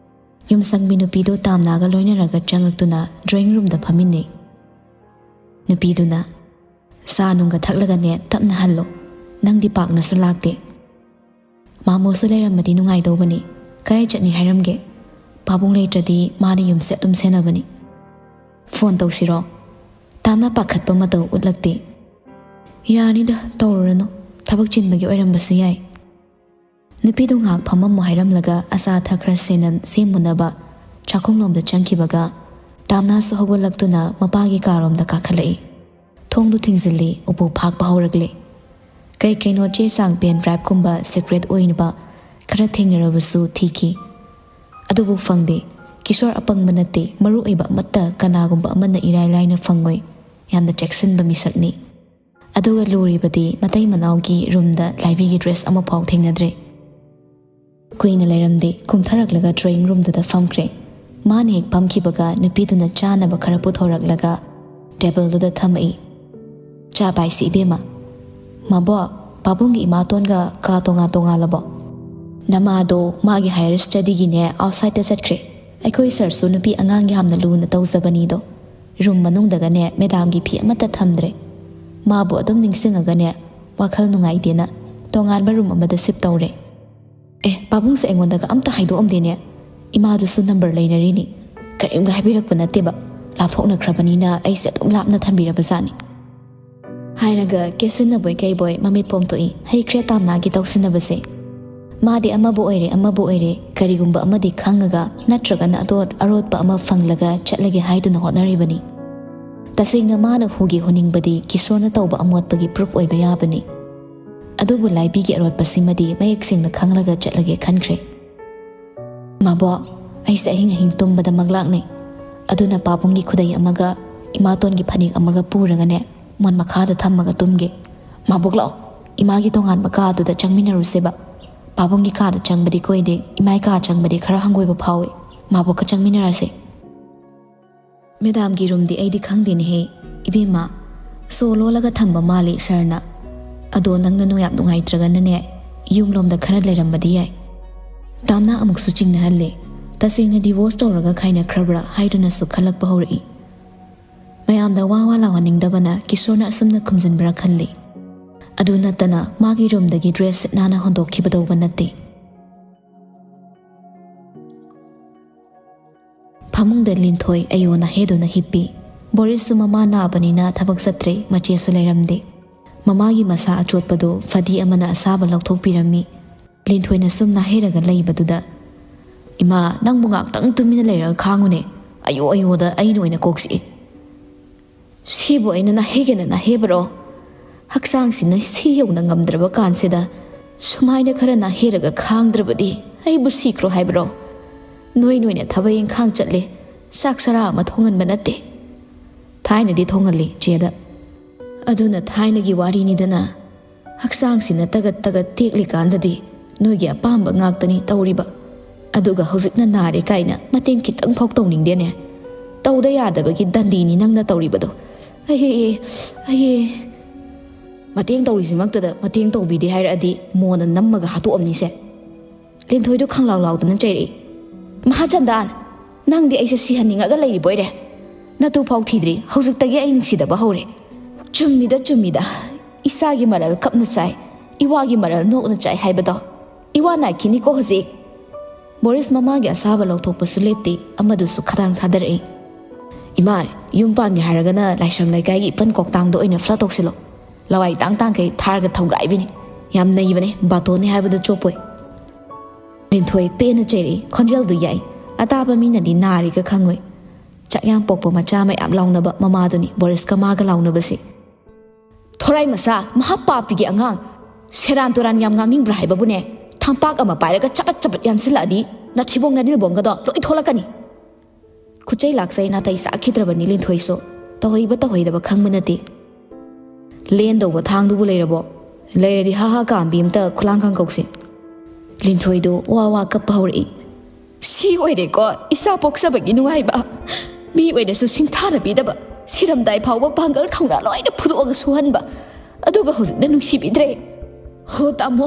ꯌꯨꯝꯁꯪꯕꯤ ꯅꯨꯄꯤꯗꯨ ꯇꯥꯝꯅꯥꯒ ꯂꯣꯏꯅꯔꯒ ꯆꯪꯉꯛꯇꯨꯅ ꯗ꯭ꯔꯣꯌꯤꯡ ꯔꯨꯝꯗ ꯐꯝꯃꯤꯟꯅꯩ꯫ ꯅꯨꯄꯤꯗꯨꯅ, "ꯆꯥ ꯅꯨꯡꯒ ꯊꯛꯂꯒꯅꯦ ꯇꯞꯅ ꯍꯜꯂꯣ꯫ ꯅꯪꯗꯤ ꯄꯥꯛꯅꯁꯨ ꯂꯥꯛꯇꯦ꯫ ꯃꯥꯃꯣꯁꯨ ꯂꯩꯔꯝꯃꯗꯤ ꯅꯨꯡꯉꯥꯏꯗꯧꯕꯅꯤ꯫ ꯀꯗꯥꯏ ꯆꯠꯅꯤ ꯍꯥꯏꯔꯝꯒꯦ? ꯄꯥꯕꯨꯡ ꯂꯩꯇ꯭ꯔꯗꯤ ꯃꯥꯅ ꯌꯨꯝꯁꯦ ꯑꯗꯨꯝ ꯁꯦꯟꯅꯕꯅꯤ꯫ ꯐꯣꯟ ꯇꯧꯁꯤꯔꯣ? ꯇꯥꯝꯅ ꯄꯥꯈꯠꯄ ꯃꯇꯧ ꯎꯠꯂꯛꯇꯦ꯫ ꯌꯥꯅꯤꯗ, ꯇꯧꯔꯨꯔꯅꯨ꯫ ꯊꯕꯛ ꯆꯤꯟꯕꯒꯤ ꯑꯣꯏꯔꯝꯕꯁꯨ ꯌꯥꯏ꯫ ꯅꯨꯄꯤꯗꯨ ꯉꯥꯏꯍꯥꯛ ꯐꯝꯃꯝꯃꯣ ꯍꯥꯏꯔꯝꯂꯒ ꯑꯆꯥ ꯑꯊꯛ ꯈꯔ ꯁꯦꯟꯅ-, ꯁꯦꯝꯃꯨꯅꯕ ꯆꯥꯛꯈꯨꯝꯂꯣꯝꯗ ꯆꯪꯈꯤꯕꯒ ꯇꯥꯝꯅꯥꯁꯨ ꯍꯧꯒꯠꯂꯛꯇꯨꯅ ꯃꯄꯥꯒꯤ ꯀꯥꯔꯣꯝꯗ ꯀꯥꯈꯠꯂꯛꯏ꯫ ꯊꯣꯡꯗꯨ ꯊꯤꯡꯖꯤꯜꯂꯤ, ꯎꯄꯨ ꯐꯥꯛꯄ ꯍꯧꯔꯛꯂꯦ꯫ ꯀꯩ ꯀꯩꯅꯣ ꯆꯦ ꯆꯥꯡ, ꯄꯦꯟ ꯗ꯭ꯔꯥꯏꯚꯀꯨꯝꯕ ꯁꯤꯀ꯭ꯔꯦꯠ ꯑꯣꯏꯅꯕ ꯈꯔ ꯊꯦꯡꯅꯔꯕꯁꯨ ꯊꯤꯈꯤ꯫ ꯑꯗꯨꯕꯨ ꯐꯪꯗꯦ꯫ ꯀꯤꯁꯣꯔ ꯑꯄꯪꯕ ꯅꯠꯇꯦ, ꯃꯔꯨ ꯑꯣꯏꯕ ꯑꯃꯠꯇ ꯀꯅꯥꯒꯨꯝꯕ ꯑꯃꯅ ꯏꯔꯥꯏ ꯂꯥꯏꯅ ꯐꯪꯉꯣꯏ꯫ ꯌꯥꯝꯅ ꯆꯦꯛꯁꯤꯟꯕ ꯃꯤꯁꯛꯅꯤ꯫ ꯑꯗꯨꯒ ꯂꯨꯔꯤꯕꯗꯤ ꯃꯇꯩ ꯃꯅꯥꯎꯒꯤ ꯔꯨꯝꯗ ꯂꯥꯏꯕꯤꯒꯤ ꯗ꯭ꯔꯦꯁ ꯑꯃꯐꯥꯎ ꯊꯦꯡꯅꯗ꯭ꯔꯦ꯫ ꯀꯨꯏꯅ ꯂꯩꯔꯝꯗꯦ꯫ ꯀꯨꯝꯊꯔꯛꯂꯒ ꯗ꯭ꯔꯣꯌꯤꯡ ꯔꯨꯝꯗꯨꯗ ꯐꯝꯈ꯭ꯔꯦ꯫ ꯃꯥꯅ ꯍꯦꯛ ꯐꯝꯈꯤꯕꯒ ꯅꯨꯄꯤꯗꯨꯅ ꯆꯥꯅꯕ ꯈꯔ ꯄꯨꯊꯣꯔꯛꯂꯒ ꯇꯦꯕꯜꯗꯨꯗ ꯊꯝꯃꯛꯏ꯫ "ꯆꯥ ꯄꯥꯏꯁꯤ ꯏꯕꯦꯝꯃ꯫ ꯃꯥꯕꯣꯛ, ꯄꯥꯕꯨꯡꯒꯤ ꯏꯃꯥꯇꯣꯟꯒ ꯀꯥ ꯇꯣꯉꯥꯟ ꯇꯣꯉꯥꯜꯂꯕꯣ?" "ꯅꯃꯥꯗꯣ ꯃꯥꯒꯤ ꯍꯥꯌꯔ ꯁ꯭ꯇꯗꯤꯒꯤꯅꯦ ꯑꯥꯎꯠꯁꯥꯏꯗꯇ ꯆꯠꯈ꯭ꯔꯦ꯫ ꯑꯩꯈꯣꯏ ꯁꯥꯔꯁꯨ ꯅꯨꯄꯤ ꯑꯉꯥꯡ ꯌꯥꯝꯅ ꯂꯨꯅ ꯇꯧꯖꯕꯅꯤꯗꯣ꯫ ꯔꯨꯝ ꯃꯅꯨꯡꯗꯒꯅꯦ ꯃꯦꯗꯥꯝꯒꯤ ꯐꯤ ꯑꯃꯠꯇ ꯊꯝꯗ꯭ꯔꯦ꯫ ꯃꯥꯕꯨ ꯑꯗꯨꯝ ꯅꯤꯡꯁꯤꯡꯉꯒꯅꯦ ꯋꯥꯈꯜ ꯅꯨꯡꯉꯥꯏꯇꯦꯅ ꯇꯣꯉꯥꯟꯕ ꯔꯨꯝ ꯑꯃꯗ ꯁꯤꯞ ꯇꯧꯔꯦ꯫ ꯑꯦ, ꯄꯥꯕꯨꯡꯁꯦ ꯑꯩꯉꯣꯟꯗꯒ ꯑꯝꯇ ꯍꯥꯏꯗꯣꯛꯑꯝꯗꯦꯅꯦ꯫ ꯏꯃꯥꯗꯨꯁꯨ ꯅꯝꯕꯔ ꯂꯩꯅꯔꯤꯅꯤ꯫ ꯀꯔꯤꯝꯒ ꯍꯥꯏꯕꯤꯔꯛꯄ ꯅꯠꯇꯦꯕ꯫ ꯂꯥꯞꯊꯣꯛꯅꯈ꯭ꯔꯕꯅꯤꯅ ꯑꯩꯁꯦ ꯑꯗꯨꯝ ꯂꯥꯞꯅ ꯊꯝꯕꯤꯔꯕꯖꯥꯠꯅꯤ," ꯍꯥꯏꯔꯒ ꯀꯦꯁꯤꯟꯅꯕꯣꯏ ꯀꯩꯕꯣꯏ ꯃꯃꯤꯠ ꯄꯣꯝꯊꯣꯛꯏ꯫ ꯍꯩꯈ꯭ꯔꯦ ꯇꯥꯝꯅꯥꯒꯤ ꯇꯧꯁꯤꯟꯅꯕꯁꯦ꯫ ꯃꯥꯗꯤ ꯑꯃꯕꯨ ꯑꯣꯏꯔꯦ ꯑꯃꯕꯨ ꯑꯣꯏꯔꯦ ꯀꯔꯤꯒꯨꯝꯕ ꯑꯃꯗꯤ ꯈꯪꯉꯒ ꯅꯠꯇ꯭ꯔꯒꯅ ꯑꯗꯣꯠ ꯑꯔꯣꯠꯄ ꯑꯃ ꯐꯪꯂꯒ ꯆꯠꯂꯒꯦ ꯍꯥꯏꯗꯨꯅ ꯍꯣꯠꯅꯔꯤꯕꯅꯤ꯫ ꯇꯁꯦꯡꯅ ꯃꯥꯅ ꯍꯨꯒꯦ ꯍꯨꯅꯤꯡꯕꯗꯤ ꯀꯤꯁꯣꯔꯅ ꯇꯧꯕ ꯑꯃꯣꯠꯄꯒꯤ ꯄ꯭ꯔꯨꯐ ꯑꯣꯏꯕ ꯌꯥꯕꯅꯤ꯫ ꯑꯗꯨꯕꯨ ꯂꯥꯏꯕꯤꯒꯤ ꯑꯔꯣꯠꯄꯁꯤꯃꯗꯤ ꯃꯌꯦꯛ ꯁꯦꯡꯅ ꯈꯪꯂꯒ ꯆꯠꯂꯒꯦ ꯈꯟꯈ꯭ꯔꯦ꯫ "ꯃꯥꯕꯣꯛ, ꯑꯩꯁꯦ ꯑꯍꯤꯡ ꯑꯍꯤꯡ ꯇꯨꯝꯕꯗ ꯃꯪꯂꯥꯛꯅꯩ꯫ ꯑꯗꯨꯅ ꯄꯥꯕꯨꯡꯒꯤ ꯈꯨꯗꯩ ꯑꯃꯒ ꯏꯃꯥꯇꯣꯟꯒꯤ ꯐꯅꯦꯛ ꯑꯃꯒ ꯄꯨꯔꯒꯅꯦ ꯃꯣꯟ ꯃꯈꯥꯗ ꯊꯝꯃꯒ ꯇꯨꯝꯒꯦ꯫ ꯃꯥꯕꯣꯛ ꯂꯥꯛꯑꯣ, ꯏꯃꯥꯒꯤ ꯇꯣꯉꯥꯟꯕ ꯀꯥꯗꯨꯗ ꯆꯪꯃꯤꯟꯅꯔꯨꯁꯦꯕ꯫ ꯄꯥꯕꯨꯡꯒꯤ ꯀꯥꯗ ꯆꯪꯕꯗꯤ ꯀꯣꯏꯗꯦ, ꯏꯃꯥꯏ ꯀꯥ ꯆꯪꯕꯗꯤ ꯈꯔ ꯍꯪꯒꯣꯏꯕ ꯐꯥꯎꯏ꯫ ꯃꯥꯕꯣꯛꯀ ꯆꯪꯃꯤꯟꯅꯔꯁꯦ꯫" ꯃꯦꯗꯥꯝꯒꯤ ꯔꯨꯝꯗꯤ ꯑꯩꯗꯤ ꯈꯪꯗꯦꯅꯦꯍꯦ꯫ "ꯏꯕꯦꯝꯃ, ꯁꯣ ꯂꯣꯜꯂꯒ ꯊꯝꯕ ꯃꯥꯜꯂꯤ ꯁꯥꯔꯅ꯫ ꯑꯗꯣ ꯅꯪꯅ ꯅꯨꯡ ꯌꯥꯝ ꯅꯨꯡꯉꯥꯏꯇ꯭ꯔꯒꯅꯅꯦ ꯌꯨꯝꯂꯣꯝꯗ ꯈꯔ ꯂꯩꯔꯝꯕꯗꯤ ꯌꯥꯏ꯫" ꯇꯥꯝꯅ ꯑꯃꯨꯛꯁꯨ ꯆꯤꯡꯅꯍꯜꯂꯦ꯫ ꯇꯁꯦꯡꯅ ꯗꯤꯚꯣꯔꯁ ꯇꯧꯔꯒ ꯈꯥꯏꯅꯈ꯭ꯔꯕ꯭ꯔꯥ ꯍꯥꯏꯗꯨꯅꯁꯨ ꯈꯜꯂꯛꯄ ꯍꯧꯔꯛꯏ꯫ ꯃꯌꯥꯝꯗ ꯋꯥ ꯋꯥ ꯂꯥꯎꯍꯟꯅꯤꯡꯗꯕꯅ ꯀꯤꯁꯣꯔꯅ ꯑꯁꯨꯝꯅ ꯈꯨꯝꯖꯤꯟꯕ꯭ꯔꯥ ꯈꯜꯂꯤ꯫ ꯑꯗꯨ ꯅꯠꯇꯅ ꯃꯥꯒꯤ ꯔꯨꯝꯗꯒꯤ ꯗ꯭ꯔꯦꯁ ꯁꯦꯠ ꯅꯥꯟꯅ ꯍꯣꯟꯗꯣꯛꯈꯤꯕ ꯇꯧꯕ ꯅꯠꯇꯦ꯫ ꯐꯃꯨꯡꯗ ꯂꯤꯟꯊꯣꯏ ꯑꯌꯣꯟ ꯑꯍꯦꯗꯨꯅ ꯍꯤꯞꯄꯤ꯫ ꯕꯣꯔꯤꯁꯁꯨ ꯃꯃꯥ ꯅꯥꯕꯅꯤꯅ ꯊꯕꯛ ꯆꯠꯇ꯭ꯔꯦ, ꯃꯆꯦꯁꯨ ꯂꯩꯔꯝꯗꯦ꯫ ꯃꯃꯥꯒꯤ ꯃꯁꯥ ꯑꯆꯣꯠꯄꯗꯨ ꯐꯗꯤ ꯑꯃꯅ ꯑꯁꯥꯕ ꯂꯧꯊꯣꯛꯄꯤꯔꯝꯃꯤ꯫ ꯂꯤꯟꯊꯣꯏꯅ ꯁꯨꯝ ꯅꯥꯍꯩꯔꯒ ꯂꯩꯕꯗꯨꯗ, "ꯏꯃꯥ, ꯅꯪꯕꯨ ꯉꯥꯛꯇꯪ ꯇꯨꯃꯤꯟꯅ ꯂꯩꯔꯒ ꯈꯥꯡꯉꯨꯅꯦ꯫ ꯑꯌꯣ ꯑꯌꯣꯗ ꯑꯩꯅ ꯑꯣꯏꯅ ꯀꯣꯛ ꯆꯤꯛꯏ꯫ ꯁꯤꯕꯨ ꯑꯩꯅ ꯅꯥꯍꯩꯒꯦꯅ ꯅꯥꯍꯩꯕꯔꯣ? ꯍꯛꯆꯥꯡꯁꯤꯅ ꯁꯤ ꯌꯧꯅ ꯉꯝꯗ꯭ꯔꯕ ꯀꯥꯟꯁꯤꯗ ꯁꯨꯃꯥꯏꯅ ꯈꯔ ꯅꯥꯍꯩꯔꯒ ꯈꯥꯡꯗ꯭ꯔꯕꯗꯤ ꯑꯩꯕꯨ ꯁꯤꯈ꯭ꯔꯣ ꯍꯥꯏꯕꯔꯣ? ꯅꯣꯏ ꯅꯣꯏꯅ ꯊꯕꯛ ꯏꯪꯈꯥꯡ ꯆꯠꯂꯦ, ꯆꯥꯛ ꯆꯔꯥ ꯑꯃ ꯊꯣꯡꯍꯟꯕ ꯅꯠꯇꯦ꯫ ꯊꯥꯏꯅꯗꯤ ꯊꯣꯡꯍꯜꯂꯤ ꯆꯦꯗ꯫ ꯑꯗꯨꯅ ꯊꯥꯏꯅꯒꯤ ꯋꯥꯔꯤꯅꯤꯗꯅ꯫ ꯍꯛꯆꯥꯡꯁꯤꯅ ꯇꯒꯠ ꯇꯒꯠ ꯇꯦꯛꯂꯤꯀꯥꯟꯗꯗꯤ ꯅꯣꯏꯒꯤ ꯑꯄꯥꯝꯕ ꯉꯥꯛꯇꯅꯤ ꯇꯧꯔꯤꯕ꯫ ꯑꯗꯨꯒ ꯍꯧꯖꯤꯛꯅ ꯅꯥꯔꯦ ꯀꯥꯏꯅ ꯃꯇꯦꯡ ꯈꯤꯇꯪ ꯐꯥꯎ ꯇꯧꯅꯤꯡꯗꯦꯅꯦ꯫ ꯇꯧꯗ ꯌꯥꯗꯕꯒꯤ ꯗꯟꯗꯤꯅꯤ ꯅꯪꯅ ꯇꯧꯔꯤꯕꯗꯣ꯫ ꯑꯩꯌꯦ, ꯑꯩꯌꯦ꯫ ꯃꯇꯦꯡ ꯇꯧꯔꯤꯁꯤꯃꯛꯇꯗ ꯃꯇꯦꯡ ꯇꯧꯕꯤꯗꯦ ꯍꯥꯏꯔꯛꯑꯗꯤ ꯃꯣꯟꯅ ꯅꯝꯃꯒ ꯍꯥꯠꯇꯣꯛꯑꯝꯅꯤꯁꯦ꯫ ꯂꯤꯟꯊꯣꯏꯗꯨ ꯈꯪꯂꯥꯎ ꯂꯥꯎꯗꯨꯅ ꯆꯩꯔꯛꯏ꯫ "ꯃꯍꯥꯆꯟꯗꯥꯟ, ꯅꯪꯗꯤ ꯑꯩꯁꯦ ꯁꯤꯍꯟꯅꯤꯡꯉꯒ ꯂꯩꯔꯤꯕꯣꯏꯔꯦ꯫ ꯅꯇꯨ ꯐꯥꯎ ꯊꯤꯗ꯭ꯔꯤ, ꯍꯧꯖꯤꯛꯇꯒꯤ ꯑꯩ ꯅꯨꯡꯁꯤꯗꯕ ꯍꯧꯔꯦ"꯫ "ꯆꯨꯝꯃꯤꯗ, ꯆꯨꯝꯃꯤꯗ꯫ ꯏꯆꯥꯒꯤ ꯃꯔꯜ ꯀꯞꯅ ꯆꯥꯏ, ꯏꯋꯥꯒꯤ ꯃꯔꯜ ꯅꯣꯛꯅ ꯆꯥꯏ ꯍꯥꯏꯕꯗꯣ꯫ ꯏꯋꯥ ꯅꯥꯏꯈꯤꯅꯤꯀꯣ ꯍꯧꯖꯤꯛ"꯫ ꯕꯣꯔꯤꯁ ꯃꯃꯥꯒꯤ ꯑꯁꯥꯕ ꯂꯧꯊꯣꯛꯄꯁꯨ ꯂꯦꯞꯇꯦ, ꯑꯃꯗꯨꯁꯨ ꯈꯗꯥꯡ ꯊꯥꯗꯔꯛꯏ꯫ "ꯏꯃꯥ, ꯌꯨꯝ ꯄꯥꯟꯒꯦ ꯍꯥꯏꯔꯒꯅ ꯂꯥꯏꯁ꯭ꯔꯝ ꯂꯩꯀꯥꯏꯒꯤ ꯏꯄꯟ ꯀꯣꯛꯇꯥꯡꯗ ꯑꯣꯏꯅ ꯐ꯭ꯂꯠ ꯇꯧꯁꯤꯜꯂꯣ꯫ ꯂꯋꯥꯏ ꯇꯥꯡ ꯇꯥꯡꯈꯩ ꯊꯥꯔꯒ ꯊꯧꯒꯥꯏꯕꯤꯅꯤ꯫ ꯌꯥꯝ ꯅꯩꯕꯅꯦ, ꯕꯥꯇꯣꯟꯅꯤ ꯍꯥꯏꯕꯗꯨ ꯆꯣꯞꯄꯣꯏ"꯫ ꯂꯤꯟꯊꯣꯏ ꯄꯦꯟꯅ ꯆꯩꯔꯛꯏ, ꯈꯣꯟꯖꯦꯜꯗꯨ ꯌꯥꯏ꯫ ꯑꯇꯥꯕ ꯃꯤꯅꯗꯤ ꯅꯥꯔꯤꯒ ꯈꯪꯉꯣꯏ꯫ ꯆꯥꯛꯌꯥꯝ ꯄꯣꯛꯄ ꯃꯆꯥ ꯃꯌꯥꯝ ꯂꯥꯎꯅꯕ ꯃꯃꯥꯗꯨꯅꯤ ꯕꯣꯔꯤꯁꯀ ꯃꯥꯒ ꯂꯥꯎꯅꯕꯁꯤ꯫ "ꯊꯣꯔꯥꯏ ꯃꯆꯥ, ꯃꯍꯥ ꯄꯥꯞꯇꯤꯒꯤ ꯑꯉꯥꯡ, ꯁꯦꯔꯥꯟ ꯇꯨꯔꯥꯟ ꯌꯥꯝ ꯉꯥꯡꯅꯤꯡꯕ꯭ꯔꯥ ꯍꯥꯏꯕꯕꯨꯅꯦ? ꯊꯝꯄꯥꯛ ꯑꯃ ꯄꯥꯏꯔꯒ ꯆꯕꯠ ꯆꯕꯠ ꯌꯥꯟꯁꯤꯜꯂꯛꯑꯗꯤ ꯅꯊꯤꯕꯣꯡ ꯅꯔꯤꯜꯕꯣꯡꯒꯗꯣ ꯂꯣꯏ ꯊꯣꯛꯂꯛꯀꯅꯤ"꯫ ꯈꯨꯠꯆꯩ ꯂꯥꯛꯆꯩ ꯅꯥꯇꯩ ꯆꯥꯈꯤꯗ꯭ꯔꯕꯅꯤ ꯂꯤꯟꯊꯣꯏꯁꯨ꯫ ꯇꯧꯍꯩꯕ ꯇꯧꯍꯩꯗꯕ ꯈꯪꯕ ꯅꯠꯇꯦ꯫ "ꯂꯦꯟꯗꯧꯕ ꯊꯥꯡꯗꯨꯕꯨ ꯂꯩꯔꯕꯣ? ꯂꯩꯔꯗꯤ ꯍꯥ ꯍꯥ ꯀꯥꯝꯕꯤ ꯑꯝꯇ ꯈꯨꯂꯥꯡ ꯈꯥꯡ ꯀꯧꯁꯦ"꯫ ꯂꯤꯟꯊꯣꯏꯗꯨ ꯋꯥ ꯋꯥ ꯀꯞꯄ ꯍꯧꯔꯛꯏ꯫ "ꯁꯤ ꯑꯣꯏꯔꯦꯀꯣ ꯏꯆꯥ ꯄꯣꯛꯆꯕꯒꯤ ꯅꯨꯡꯉꯥꯏꯕ꯫ ꯃꯤ ꯑꯣꯏꯔꯁꯨ ꯁꯤꯡꯊꯥꯅꯕꯤꯗꯕ, ꯁꯤꯔꯝꯗꯥꯏ ꯐꯥꯎꯕ ꯄꯥꯡꯒꯜ ꯊꯧꯅꯥ ꯂꯣꯏꯅ ꯐꯨꯗꯣꯛꯑꯒ ꯁꯨꯍꯟꯕ꯫ ꯑꯗꯨꯒ ꯍꯧꯖꯤꯛꯅ ꯅꯨꯡꯁꯤꯕꯤꯗ꯭ꯔꯦ꯫ ꯍꯣ ꯇꯥꯃꯣ,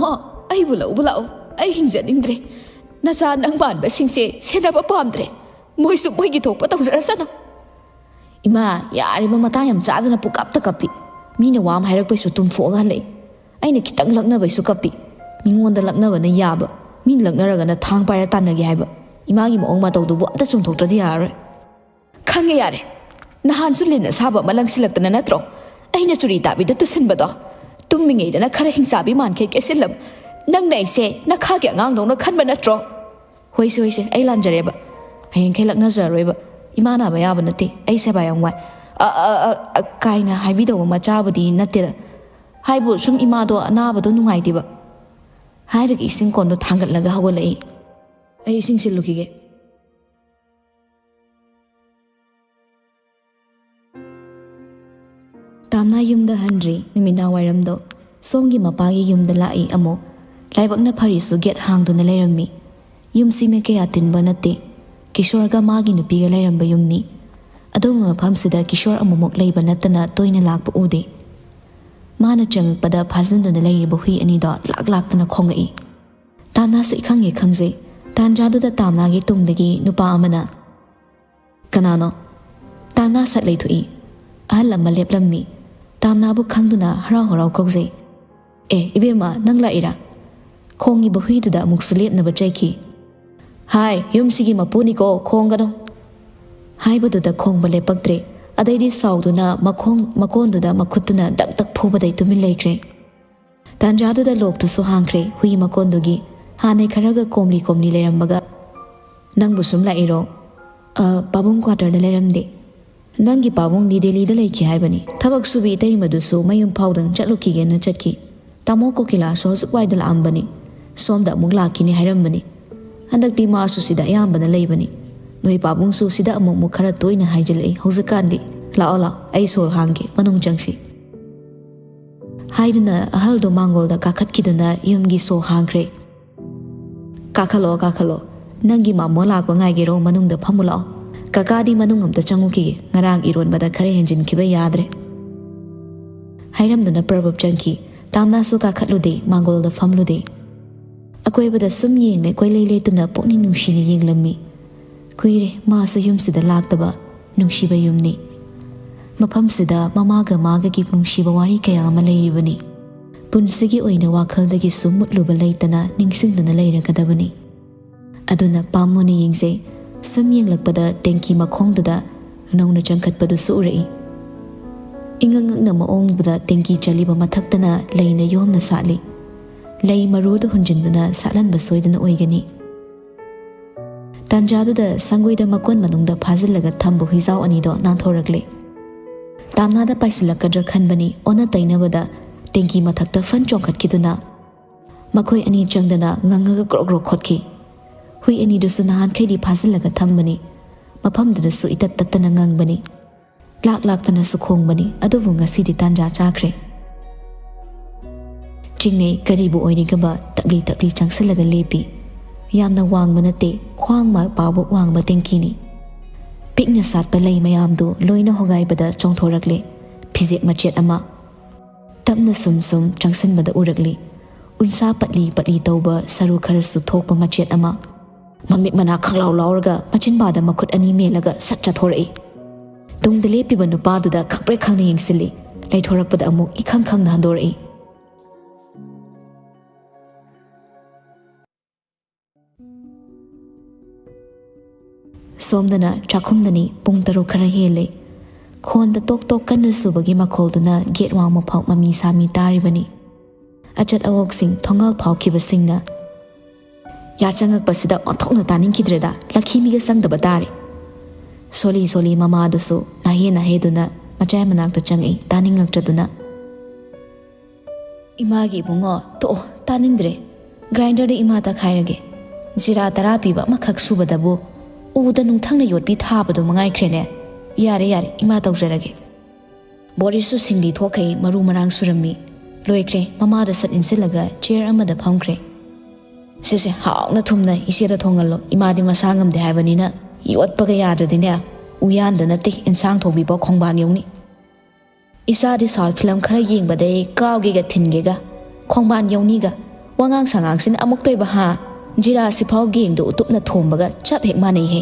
ꯑꯩꯕꯨ ꯂꯧꯕ ꯂꯥꯛꯑꯣ, ꯑꯩ ꯍꯤꯡꯖꯅꯤꯡꯗ꯭ꯔꯦ꯫ ꯅꯆꯥ ꯅꯪ ꯃꯥꯟꯕꯁꯤꯡꯁꯦ ꯁꯦꯟꯅꯕ ꯄꯥꯝꯗ꯭ꯔꯦ꯫ ꯃꯣꯏꯁꯨ ꯃꯣꯏꯒꯤ ꯊꯣꯛꯄ ꯇꯧꯖꯔꯁꯅꯨ"꯫ ꯏꯃꯥ, ꯌꯥꯔꯤꯕ ꯃꯇꯥꯡ ꯌꯥꯝ ꯆꯥꯗꯅ ꯄꯨꯀꯞꯇ ꯀꯞꯄꯤ꯫ ꯃꯤꯅ ꯋꯥ ꯑꯃ ꯍꯥꯏꯔꯛꯄꯩꯁꯨ ꯇꯨꯝꯊꯣꯛꯑꯒ ꯍꯜꯂꯛꯏ꯫ ꯑꯩꯅ ꯈꯤꯇꯪ ꯂꯛꯅꯕꯩꯁꯨ ꯀꯞꯄꯤ꯫ ꯃꯤꯉꯣꯟꯗ ꯂꯛꯅꯕꯅ ꯌꯥꯕ, ꯃꯤꯅ ꯂꯛꯅꯔꯒꯅ ꯊꯥꯡ ꯄꯥꯏꯔ ꯇꯥꯟꯅꯒꯦ ꯍꯥꯏꯕ꯫ ꯏꯃꯥꯒꯤ ꯃꯑꯣꯡ ꯃꯇꯧꯗꯨꯕꯨ ꯑꯝꯇ ꯆꯨꯝꯊꯣꯛꯇ꯭ꯔꯗꯤ ꯌꯥꯔꯔꯣꯏ꯫ ꯈꯪꯉꯦ, ꯌꯥꯔꯦ꯫ ꯅꯍꯥꯟꯁꯨ ꯂꯤꯟ ꯑꯁꯥꯕ ꯑꯃ ꯂꯪꯁꯤꯜꯂꯛꯇꯅ ꯅꯠꯇ꯭ꯔꯣ ꯑꯩꯅ ꯆꯨꯔꯤ ꯇꯥꯕꯤꯗ ꯇꯨꯁꯤꯟꯕꯗꯣ? ꯇꯨꯝꯃꯤꯉꯩꯗꯅ ꯈꯔ ꯍꯤꯡꯆꯥꯕꯤ ꯃꯥꯟꯈꯩ ꯀꯦꯁꯤꯜꯂꯝ꯫ ꯅꯪꯅ ꯑꯩꯁꯦ ꯅꯈꯥꯒꯤ ꯑꯉꯥꯡꯗꯧꯅ ꯈꯟꯕ ꯅꯠꯇ꯭ꯔꯣ? "ꯍꯣꯏꯁꯦ, ꯍꯣꯏꯁꯦ, ꯑꯩ ꯂꯥꯟꯖꯔꯦꯕ꯫ ꯍꯌꯦꯡꯈꯩ ꯂꯛꯅꯖꯔꯔꯣꯏꯕ꯫ ꯏꯃꯥ ꯅꯥꯕ ꯌꯥꯕ ꯅꯠꯇꯦ, ꯑꯩ ꯁꯦꯕꯥ ꯌꯥꯝ ꯋꯥꯏ"꯫ "ꯑ, ꯑ, ꯑ, ꯑ," ꯀꯥꯏꯅ ꯍꯥꯏꯕꯤꯗꯧꯕ ꯃꯆꯥꯕꯨꯗꯤ ꯅꯠꯇꯦꯗ꯫ ꯍꯥꯏꯕꯨ ꯁꯨꯝ ꯏꯃꯥꯗꯣ ꯑꯅꯥꯕꯗꯣ ꯅꯨꯡꯉꯥꯏꯇꯦꯕ꯫ ꯍꯥꯏꯔꯒ ꯏꯁꯤꯡ ꯀꯣꯟꯗꯣ ꯊꯥꯡꯒꯠꯂꯒ ꯍꯧꯒꯠꯂꯛꯏ꯫ "ꯑꯩ ꯏꯁꯤꯡ ꯁꯤꯜꯂꯨꯈꯤꯒꯦ"꯫ ꯇꯥꯝꯅꯥ ꯌꯨꯝꯗ ꯍꯟꯗ꯭ꯔꯤ꯫ ꯅꯨꯃꯤꯗꯥꯡ ꯋꯥꯏꯔꯝꯗꯣ ꯁꯣꯝꯒꯤ ꯃꯄꯥꯒꯤ ꯌꯨꯝꯗ ꯂꯥꯛꯏ꯫ ꯑꯃꯨꯛ ꯂꯥꯏꯕꯛꯅ ꯐꯔꯤꯁꯨ ꯒꯦꯠ ꯍꯥꯡꯗꯨꯅ ꯂꯩꯔꯝꯃꯤ꯫ ꯌꯨꯝꯁꯤ ꯃꯤ ꯀꯌꯥ ꯇꯤꯟꯕ ꯅꯠꯇꯦ꯫ ꯀꯤꯁꯣꯔꯒ ꯃꯥꯒꯤ ꯅꯨꯄꯤꯒ ꯂꯩꯔꯝꯕ ꯌꯨꯝꯅꯤ꯫ ꯑꯗꯨꯒꯨꯝꯕ ꯃꯐꯝꯁꯤꯗ ꯀꯤꯁꯣꯔ ꯑꯃꯨꯛꯃꯨꯛ ꯂꯩꯕ ꯅꯠꯇꯅ ꯇꯣꯏꯅ ꯂꯥꯛꯄ ꯎꯗꯦ꯫ ꯃꯥꯅ ꯆꯪꯉꯛꯄꯗ ꯐꯥꯖꯤꯟꯗꯨꯅ ꯂꯩꯔꯤꯕ ꯍꯨꯏ ꯑꯅꯤꯗꯣ ꯂꯥꯛ ꯂꯥꯛꯇꯅ ꯈꯣꯡꯉꯛꯏ꯫ ꯇꯥꯝꯅꯥꯁꯨ ꯏꯈꯪ ꯍꯦꯛ ꯈꯪꯖꯩ꯫ ꯇꯥꯟꯖꯥꯗꯨꯗ ꯇꯥꯝꯅꯥꯒꯤ ꯇꯨꯡꯗꯒꯤ ꯅꯨꯄꯥ ꯑꯃꯅ, "ꯀꯅꯥꯅꯣ?" ꯇꯥꯝꯅꯥ ꯁꯠ ꯂꯩꯊꯣꯛꯏ꯫ ꯑꯍꯜ ꯑꯃ ꯂꯦꯞꯂꯝꯃꯤ꯫ ꯇꯥꯝꯅꯥꯕꯨ ꯈꯪꯗꯨꯅ ꯍꯔꯥꯎ ꯍꯔꯥꯎ ꯀꯧꯖꯩ꯫ "ꯑꯦ, ꯏꯕꯦꯝꯃ, ꯅꯪ ꯂꯥꯛꯏꯔꯥ?" ꯈꯣꯡꯉꯤꯕ ꯍꯨꯏꯗꯨꯗ ꯑꯃꯨꯛꯁꯨ ꯂꯦꯞꯅꯕ ꯆꯩꯈꯤ꯫ "ꯍꯥꯏ, ꯌꯨꯝꯁꯤꯒꯤ ꯃꯄꯨꯅꯤꯀꯣ, ꯈꯣꯡꯒꯅꯨ!" ꯍꯥꯏꯕꯗꯨꯗ ꯈꯣꯡꯕ ꯂꯦꯞꯄꯛꯇ꯭ꯔꯦ꯫ ꯑꯗꯩꯗꯤ ꯁꯥꯎꯗꯨꯅ ꯃꯈꯣꯡ ꯃꯀꯣꯟꯗꯨꯗ ꯃꯈꯨꯠꯇꯨꯅ ꯗꯛ ꯗꯛ ꯐꯨꯕꯗꯩ ꯇꯨꯃꯤꯟ ꯂꯩꯈ꯭ꯔꯦ꯫ ꯇꯥꯟꯖꯥꯗꯨꯗ ꯂꯣꯛꯇꯨꯁꯨ ꯍꯥꯡꯈ꯭ꯔꯦ ꯍꯨꯏ ꯃꯀꯣꯟꯗꯨꯒꯤ꯫ ꯍꯥꯟꯅꯩ ꯈꯔꯒ ꯀꯣꯝꯂꯤ ꯀꯣꯝꯂꯤ ꯂꯩꯔꯝꯕꯒ, "ꯅꯪꯕꯨ ꯁꯨꯝ ꯂꯥꯛꯏꯔꯣ?" "ꯑ, ꯄꯥꯕꯨꯡ ꯀ꯭ꯋꯥꯇꯔꯗ ꯂꯩꯔꯝꯗꯦ꯫ ꯅꯪꯒꯤ ꯄꯥꯕꯨꯡꯗꯤ ꯗꯦꯜꯂꯤꯗ ꯂꯩꯈꯤ ꯍꯥꯏꯕꯅꯤ꯫ ꯊꯕꯛ ꯁꯨꯕꯤ ꯏꯇꯩꯃꯗꯨꯁꯨ ꯃꯌꯨꯝ ꯐꯥꯎꯗꯪ ꯆꯠꯂꯨꯈꯤꯒꯦꯅ ꯆꯠꯈꯤ꯫ ꯇꯥꯃꯣ ꯀꯣꯀꯤꯂꯥꯁꯨ ꯍꯧꯖꯤꯛ ꯋꯥꯏꯗ ꯂꯥꯛꯑꯝꯕꯅꯤ꯫ ꯁꯣꯝꯗ ꯑꯃꯨꯛ ꯂꯥꯛꯈꯤꯅꯤ ꯍꯥꯏꯔꯝꯕꯅꯤ꯫ ꯍꯟꯗꯛꯇꯤ ꯃꯥꯁꯨ ꯁꯤꯗ ꯑꯌꯥꯝꯕꯅ ꯂꯩꯕꯅꯤ꯫ ꯅꯣꯏ ꯄꯥꯕꯨꯡꯁꯨ ꯁꯤꯗ ꯑꯃꯨꯛ ꯑꯃꯨꯛ ꯈꯔ ꯇꯣꯏꯅ ꯍꯥꯏꯖꯤꯜꯂꯛꯏ ꯍꯧꯖꯤꯛꯀꯥꯟꯗꯤ꯫ ꯂꯥꯛꯑꯣ, ꯂꯥꯛꯑꯣ, ꯑꯩ ꯁꯣ ꯍꯥꯡꯒꯦ, ꯃꯅꯨꯡ ꯆꯪꯁꯤ"꯫ ꯍꯥꯏꯗꯨꯅ ꯑꯍꯜꯗꯣ ꯃꯥꯡꯒꯣꯜꯗ ꯀꯥꯈꯠꯈꯤꯗꯨꯅ ꯌꯨꯝꯒꯤ ꯁꯣ ꯍꯥꯡꯈ꯭ꯔꯦ꯫ "ꯀꯥꯈꯠꯂꯛꯑꯣ, ꯀꯥꯈꯠꯂꯛꯑꯣ꯫ ꯅꯪꯒꯤ ꯃꯥꯃꯣ ꯂꯥꯛꯄ ꯉꯥꯏꯒꯦꯔꯣ? ꯃꯅꯨꯡꯗ ꯐꯝꯃꯨ ꯂꯥꯛꯑꯣ꯫ ꯀꯀꯥꯗꯤ ꯃꯅꯨꯡ ꯑꯝꯇ ꯆꯪꯉꯨꯈꯤꯒꯦ꯫ ꯉꯔꯥꯡ ꯏꯔꯣꯟꯕꯗ ꯈꯔ ꯍꯦꯟꯖꯤꯟꯈꯤꯕ ꯌꯥꯗ꯭ꯔꯦ"꯫ ꯍꯥꯏꯔꯝꯗꯨꯅ ꯄ꯭ꯔꯕꯨꯞ ꯆꯪꯈꯤ꯫ ꯇꯥꯝꯅꯥꯁꯨ ꯀꯥꯈꯠꯂꯨꯗꯦ, ꯃꯥꯡꯒꯣꯜꯗ ꯐꯝꯂꯨꯗꯦ꯫ ꯑꯀꯣꯏꯕꯗ ꯁꯨꯝ ꯌꯦꯡꯂꯦ, ꯀꯣꯏꯂꯩ ꯂꯩꯇꯨꯅ ꯄꯨꯛꯅꯤꯡ ꯅꯨꯡꯁꯤꯅ ꯌꯦꯡꯂꯝꯃꯤ꯫ ꯀꯨꯏꯔꯦ ꯃꯥꯁꯨ ꯌꯨꯝꯁꯤꯗ ꯂꯥꯛꯇꯕ꯫ ꯅꯨꯡꯁꯤꯕ ꯌꯨꯝꯅꯤ꯫ ꯃꯐꯝꯁꯤꯗ ꯃꯃꯥꯒ ꯃꯥꯒꯒꯤ ꯅꯨꯡꯁꯤꯕ ꯋꯥꯔꯤ ꯀꯌꯥ ꯑꯃ ꯂꯩꯔꯤꯕꯅꯤ꯫ ꯄꯨꯟꯁꯤꯒꯤ ꯑꯣꯏꯅ ꯋꯥꯈꯜꯗꯒꯤꯁꯨ ꯃꯨꯠꯂꯨꯕ ꯂꯩꯇꯅ ꯅꯤꯡꯁꯤꯡꯗꯨꯅ ꯂꯩꯔꯒꯗꯕꯅꯤ꯫ ꯑꯗꯨꯅ ꯄꯥꯝꯃꯨꯅ ꯌꯦꯡꯖꯩ, ꯁꯨꯝ ꯌꯦꯡꯂꯛꯄꯗ ꯇꯦꯡꯀꯤ ꯃꯈꯣꯡꯗꯨꯗ ꯅꯧꯅ ꯆꯪꯈꯠꯄꯗꯨꯁꯨ ꯎꯔꯛꯏ꯫ ꯏꯉꯛ ꯉꯛꯅ ꯃꯑꯣꯡꯗꯨꯗ ꯇꯦꯡꯀꯤ ꯆꯜꯂꯤꯕ ꯃꯊꯛꯇꯅ ꯂꯩꯅ ꯌꯣꯝꯅ ꯁꯥꯠꯂꯤ꯫ ꯂꯩ ꯃꯔꯨꯗꯨ ꯍꯨꯟꯖꯤꯟꯗꯨꯅ ꯁꯥꯠꯍꯟꯕ ꯁꯣꯏꯗꯅ ꯑꯣꯏꯒꯅꯤ꯫ ꯇꯥꯟꯖꯥꯗꯨꯗ ꯁꯪꯒꯣꯏꯗ ꯃꯀꯣꯟ ꯃꯅꯨꯡꯗ ꯐꯥꯖꯤꯜꯂꯒ ꯊꯝꯕ ꯍꯨꯏꯖꯥꯎ ꯑꯅꯤꯗꯣ ꯅꯥꯟꯊꯣꯔꯛꯂꯦ꯫ ꯇꯥꯝꯅꯥꯗ ꯄꯥꯏꯁꯤꯜꯂꯛꯀꯗ꯭ꯔꯥ ꯈꯟꯕꯅꯤ, ꯑꯣꯟꯅ ꯇꯩꯅꯕꯗ ꯇꯦꯡꯀꯤ ꯃꯊꯛꯇ ꯐꯟ ꯆꯣꯡꯈꯠꯈꯤꯗꯨꯅ ꯃꯈꯣꯏ ꯑꯅꯤ ꯆꯪꯗꯅ ꯉꯪꯉꯒ ꯒ꯭ꯔꯣꯛ ꯒ꯭ꯔꯣꯛ ꯈꯣꯠꯈꯤ꯫ ꯍꯨꯏ ꯑꯅꯤꯗꯨꯁꯨ ꯅꯍꯥꯟꯈꯩꯗꯤ ꯐꯥꯖꯤꯜꯂꯒ ꯊꯝꯕꯅꯤ, ꯃꯐꯝꯗꯨꯗꯁꯨ ꯏꯇꯠ ꯇꯠꯇꯅ ꯉꯪꯕꯅꯤ꯫ ꯂꯥꯛ ꯂꯥꯛꯇꯅꯁꯨ ꯈꯣꯡꯕꯅꯤ, ꯑꯗꯨꯕꯨ ꯉꯁꯤꯗꯤ ꯇꯥꯟꯖꯥ ꯆꯥꯈ꯭ꯔꯦ꯫ ꯆꯤꯡꯅꯩ ꯀꯔꯤꯕꯨ ꯑꯣꯏꯔꯤꯒꯕ ꯇꯞꯂꯤ ꯇꯞꯂꯤ ꯆꯪꯁꯤꯜꯂꯒ ꯂꯦꯞꯄꯤ꯫ ꯌꯥꯝꯅ ꯋꯥꯡꯕ ꯅꯠꯇꯦ, ꯈ꯭ꯋꯥꯡ ꯃꯄꯥꯕꯨ ꯋꯥꯡꯕ ꯇꯦꯡꯀꯤꯅꯤ꯫ ꯄꯤꯛꯅ ꯁꯥꯠꯄ ꯂꯩ ꯃꯌꯥꯝꯗꯨ ꯂꯣꯏꯅ ꯍꯣꯒꯥꯏꯕꯗ ꯆꯣꯡꯊꯣꯔꯛꯂꯦ ꯐꯤꯖꯦꯠ ꯃꯆꯦꯠ ꯑꯃ꯫ ꯇꯞꯅ ꯁꯨꯝ ꯁꯨꯝ ꯆꯪꯁꯤꯟꯕꯗ ꯎꯔꯛꯂꯤ ꯎꯟꯁꯥ ꯄꯠꯂꯤ ꯄꯠꯂꯤ ꯇꯧꯕ ꯁꯔꯨ ꯈꯔꯁꯨ ꯊꯣꯛꯄ ꯃꯆꯦꯠ ꯑꯃ꯫ ꯃꯃꯤꯠ ꯃꯅꯥ ꯈꯪꯂꯥꯎ ꯂꯥꯎꯔꯒ ꯃꯆꯤꯟꯕꯥꯗ ꯃꯈꯨꯠ ꯑꯅꯤ ꯃꯦꯜꯂꯒ ꯁꯠ ꯆꯥꯊꯣꯔꯛꯏ꯫ ꯇꯨꯡꯗ ꯂꯦꯞꯄꯤꯕ ꯅꯨꯄꯥꯗꯨꯗ ꯈꯪꯄ꯭ꯔꯦꯛ ꯈꯪꯅ ꯌꯦꯡꯁꯤꯜꯂꯤ꯫ ꯂꯩꯊꯣꯔꯛꯄꯗ ꯑꯃꯨꯛ ꯏꯈꯪ ꯈꯪꯅ ꯍꯟꯗꯣꯔꯛꯏ꯫ ꯁꯣꯝꯗꯅ ꯆꯥꯛꯈꯨꯝꯗꯅꯤ꯫ ꯄꯨꯡ ꯇꯔꯨꯛ ꯈꯔ ꯍꯦꯜꯂꯦ꯫ ꯈꯣꯟꯗ ꯇꯣꯛ ꯇꯣꯛ ꯀꯟꯅ ꯁꯨꯕꯒꯤ ꯃꯈꯣꯜꯗꯨꯅ ꯒꯦꯠ ꯋꯥꯡꯃ ꯐꯥꯎ ꯃꯃꯤ ꯁꯥꯃꯤ ꯇꯥꯔꯤꯕꯅꯤ꯫ ꯑꯆꯠ ꯑꯋꯣꯛꯁꯤꯡ ꯊꯣꯡꯒꯥꯜ ꯐꯥꯎꯈꯤꯕꯁꯤꯡꯅ ꯌꯥ ꯆꯪꯉꯛꯄꯁꯤꯗ ꯑꯣꯟꯊꯣꯛꯅ ꯇꯥꯅꯤꯡꯈꯤꯗ꯭ꯔꯦꯗ, ꯂꯛꯈꯤꯃꯤꯒ ꯆꯪꯗꯕ ꯇꯥꯔꯦ꯫ ꯁꯣꯂꯤ ꯁꯣꯂꯤ ꯃꯃꯥꯗꯨꯁꯨ ꯅꯥꯍꯦ ꯅꯥꯍꯦꯗꯨꯅ ꯃꯆꯥꯏ ꯃꯅꯥꯛꯇ ꯆꯪꯉꯛꯏ, ꯇꯥꯅꯤꯡꯉꯛꯇ꯭ꯔꯗꯨꯅ꯫ "ꯏꯃꯥꯒꯤ ꯏꯕꯨꯡꯉꯣ, ꯇꯣꯛꯑꯣ, ꯇꯥꯅꯤꯡꯗ꯭ꯔꯦ꯫ ꯒ꯭ꯔꯥꯏꯟꯗꯔꯗ ꯏꯃꯥ ꯇꯛꯈꯥꯏꯔꯒꯦ꯫ ꯖꯤꯔꯥ ꯇꯔꯥ ꯄꯤꯕ ꯑꯃꯈꯛ ꯁꯨꯕꯗꯕꯨ ꯎꯗ ꯅꯨꯡꯊꯪꯅ ꯌꯣꯠꯄꯤ ꯊꯥꯕꯗꯨ ꯃꯉꯥꯏꯈ꯭ꯔꯦꯅꯦ꯫ ꯌꯥꯔꯦ, ꯌꯥꯔꯦ, ꯏꯃꯥ ꯇꯧꯖꯔꯒꯦ꯫" ꯕꯣꯔꯤꯁꯁꯨ ꯁꯤꯡꯂꯤ ꯊꯣꯛꯈꯩ ꯃꯔꯨ ꯃꯔꯥꯡ ꯁꯨꯔꯝꯃꯤ꯫ ꯂꯣꯏꯈ꯭ꯔꯦ꯫ ꯃꯃꯥꯗ ꯁꯠ ꯏꯟꯁꯤꯜꯂꯒ ꯆꯤꯌꯔ ꯑꯃꯗ ꯐꯝꯈ꯭ꯔꯦ꯫ "ꯁꯦ ꯁꯦ, ꯍꯥꯎꯅ ꯊꯨꯝꯅ ꯏꯆꯦꯗ ꯊꯣꯡꯍꯜꯂꯣ꯫ ꯏꯃꯥꯗꯤ ꯃꯁꯥ ꯉꯝꯗꯦ ꯍꯥꯏꯕꯅꯤꯅ ꯌꯣꯠꯄꯒ ꯌꯥꯗ꯭ꯔꯗꯤꯅꯦ, ꯎꯌꯥꯟꯗ ꯅꯠꯇꯦ ꯏꯟꯁꯥꯡ ꯊꯣꯡꯕꯤꯕ ꯈꯣꯡꯕꯥꯟ ꯌꯧꯅꯤ꯫ ꯏꯆꯥꯗꯤ ꯁꯥꯎꯠ ꯐꯤꯂꯝ ꯈꯔ ꯌꯦꯡꯕꯗꯩ ꯀꯥꯎꯒꯦꯒ ꯊꯤꯟꯒꯦꯒ, ꯈꯣꯡꯕꯥꯟ ꯌꯧꯅꯤꯒ, ꯋꯥꯉꯥꯡ ꯁꯉꯥꯡꯁꯤꯅ ꯑꯃꯨꯛꯇꯣꯏꯕ ꯍꯥ? ꯖꯤꯔꯥꯁꯤꯐꯥꯎ ꯒꯦꯡꯗꯣ ꯎꯇꯨꯞꯅ ꯊꯣꯝꯕꯒ ꯆꯞ ꯍꯦꯛ ꯃꯥꯟꯅꯩꯍꯦ꯫"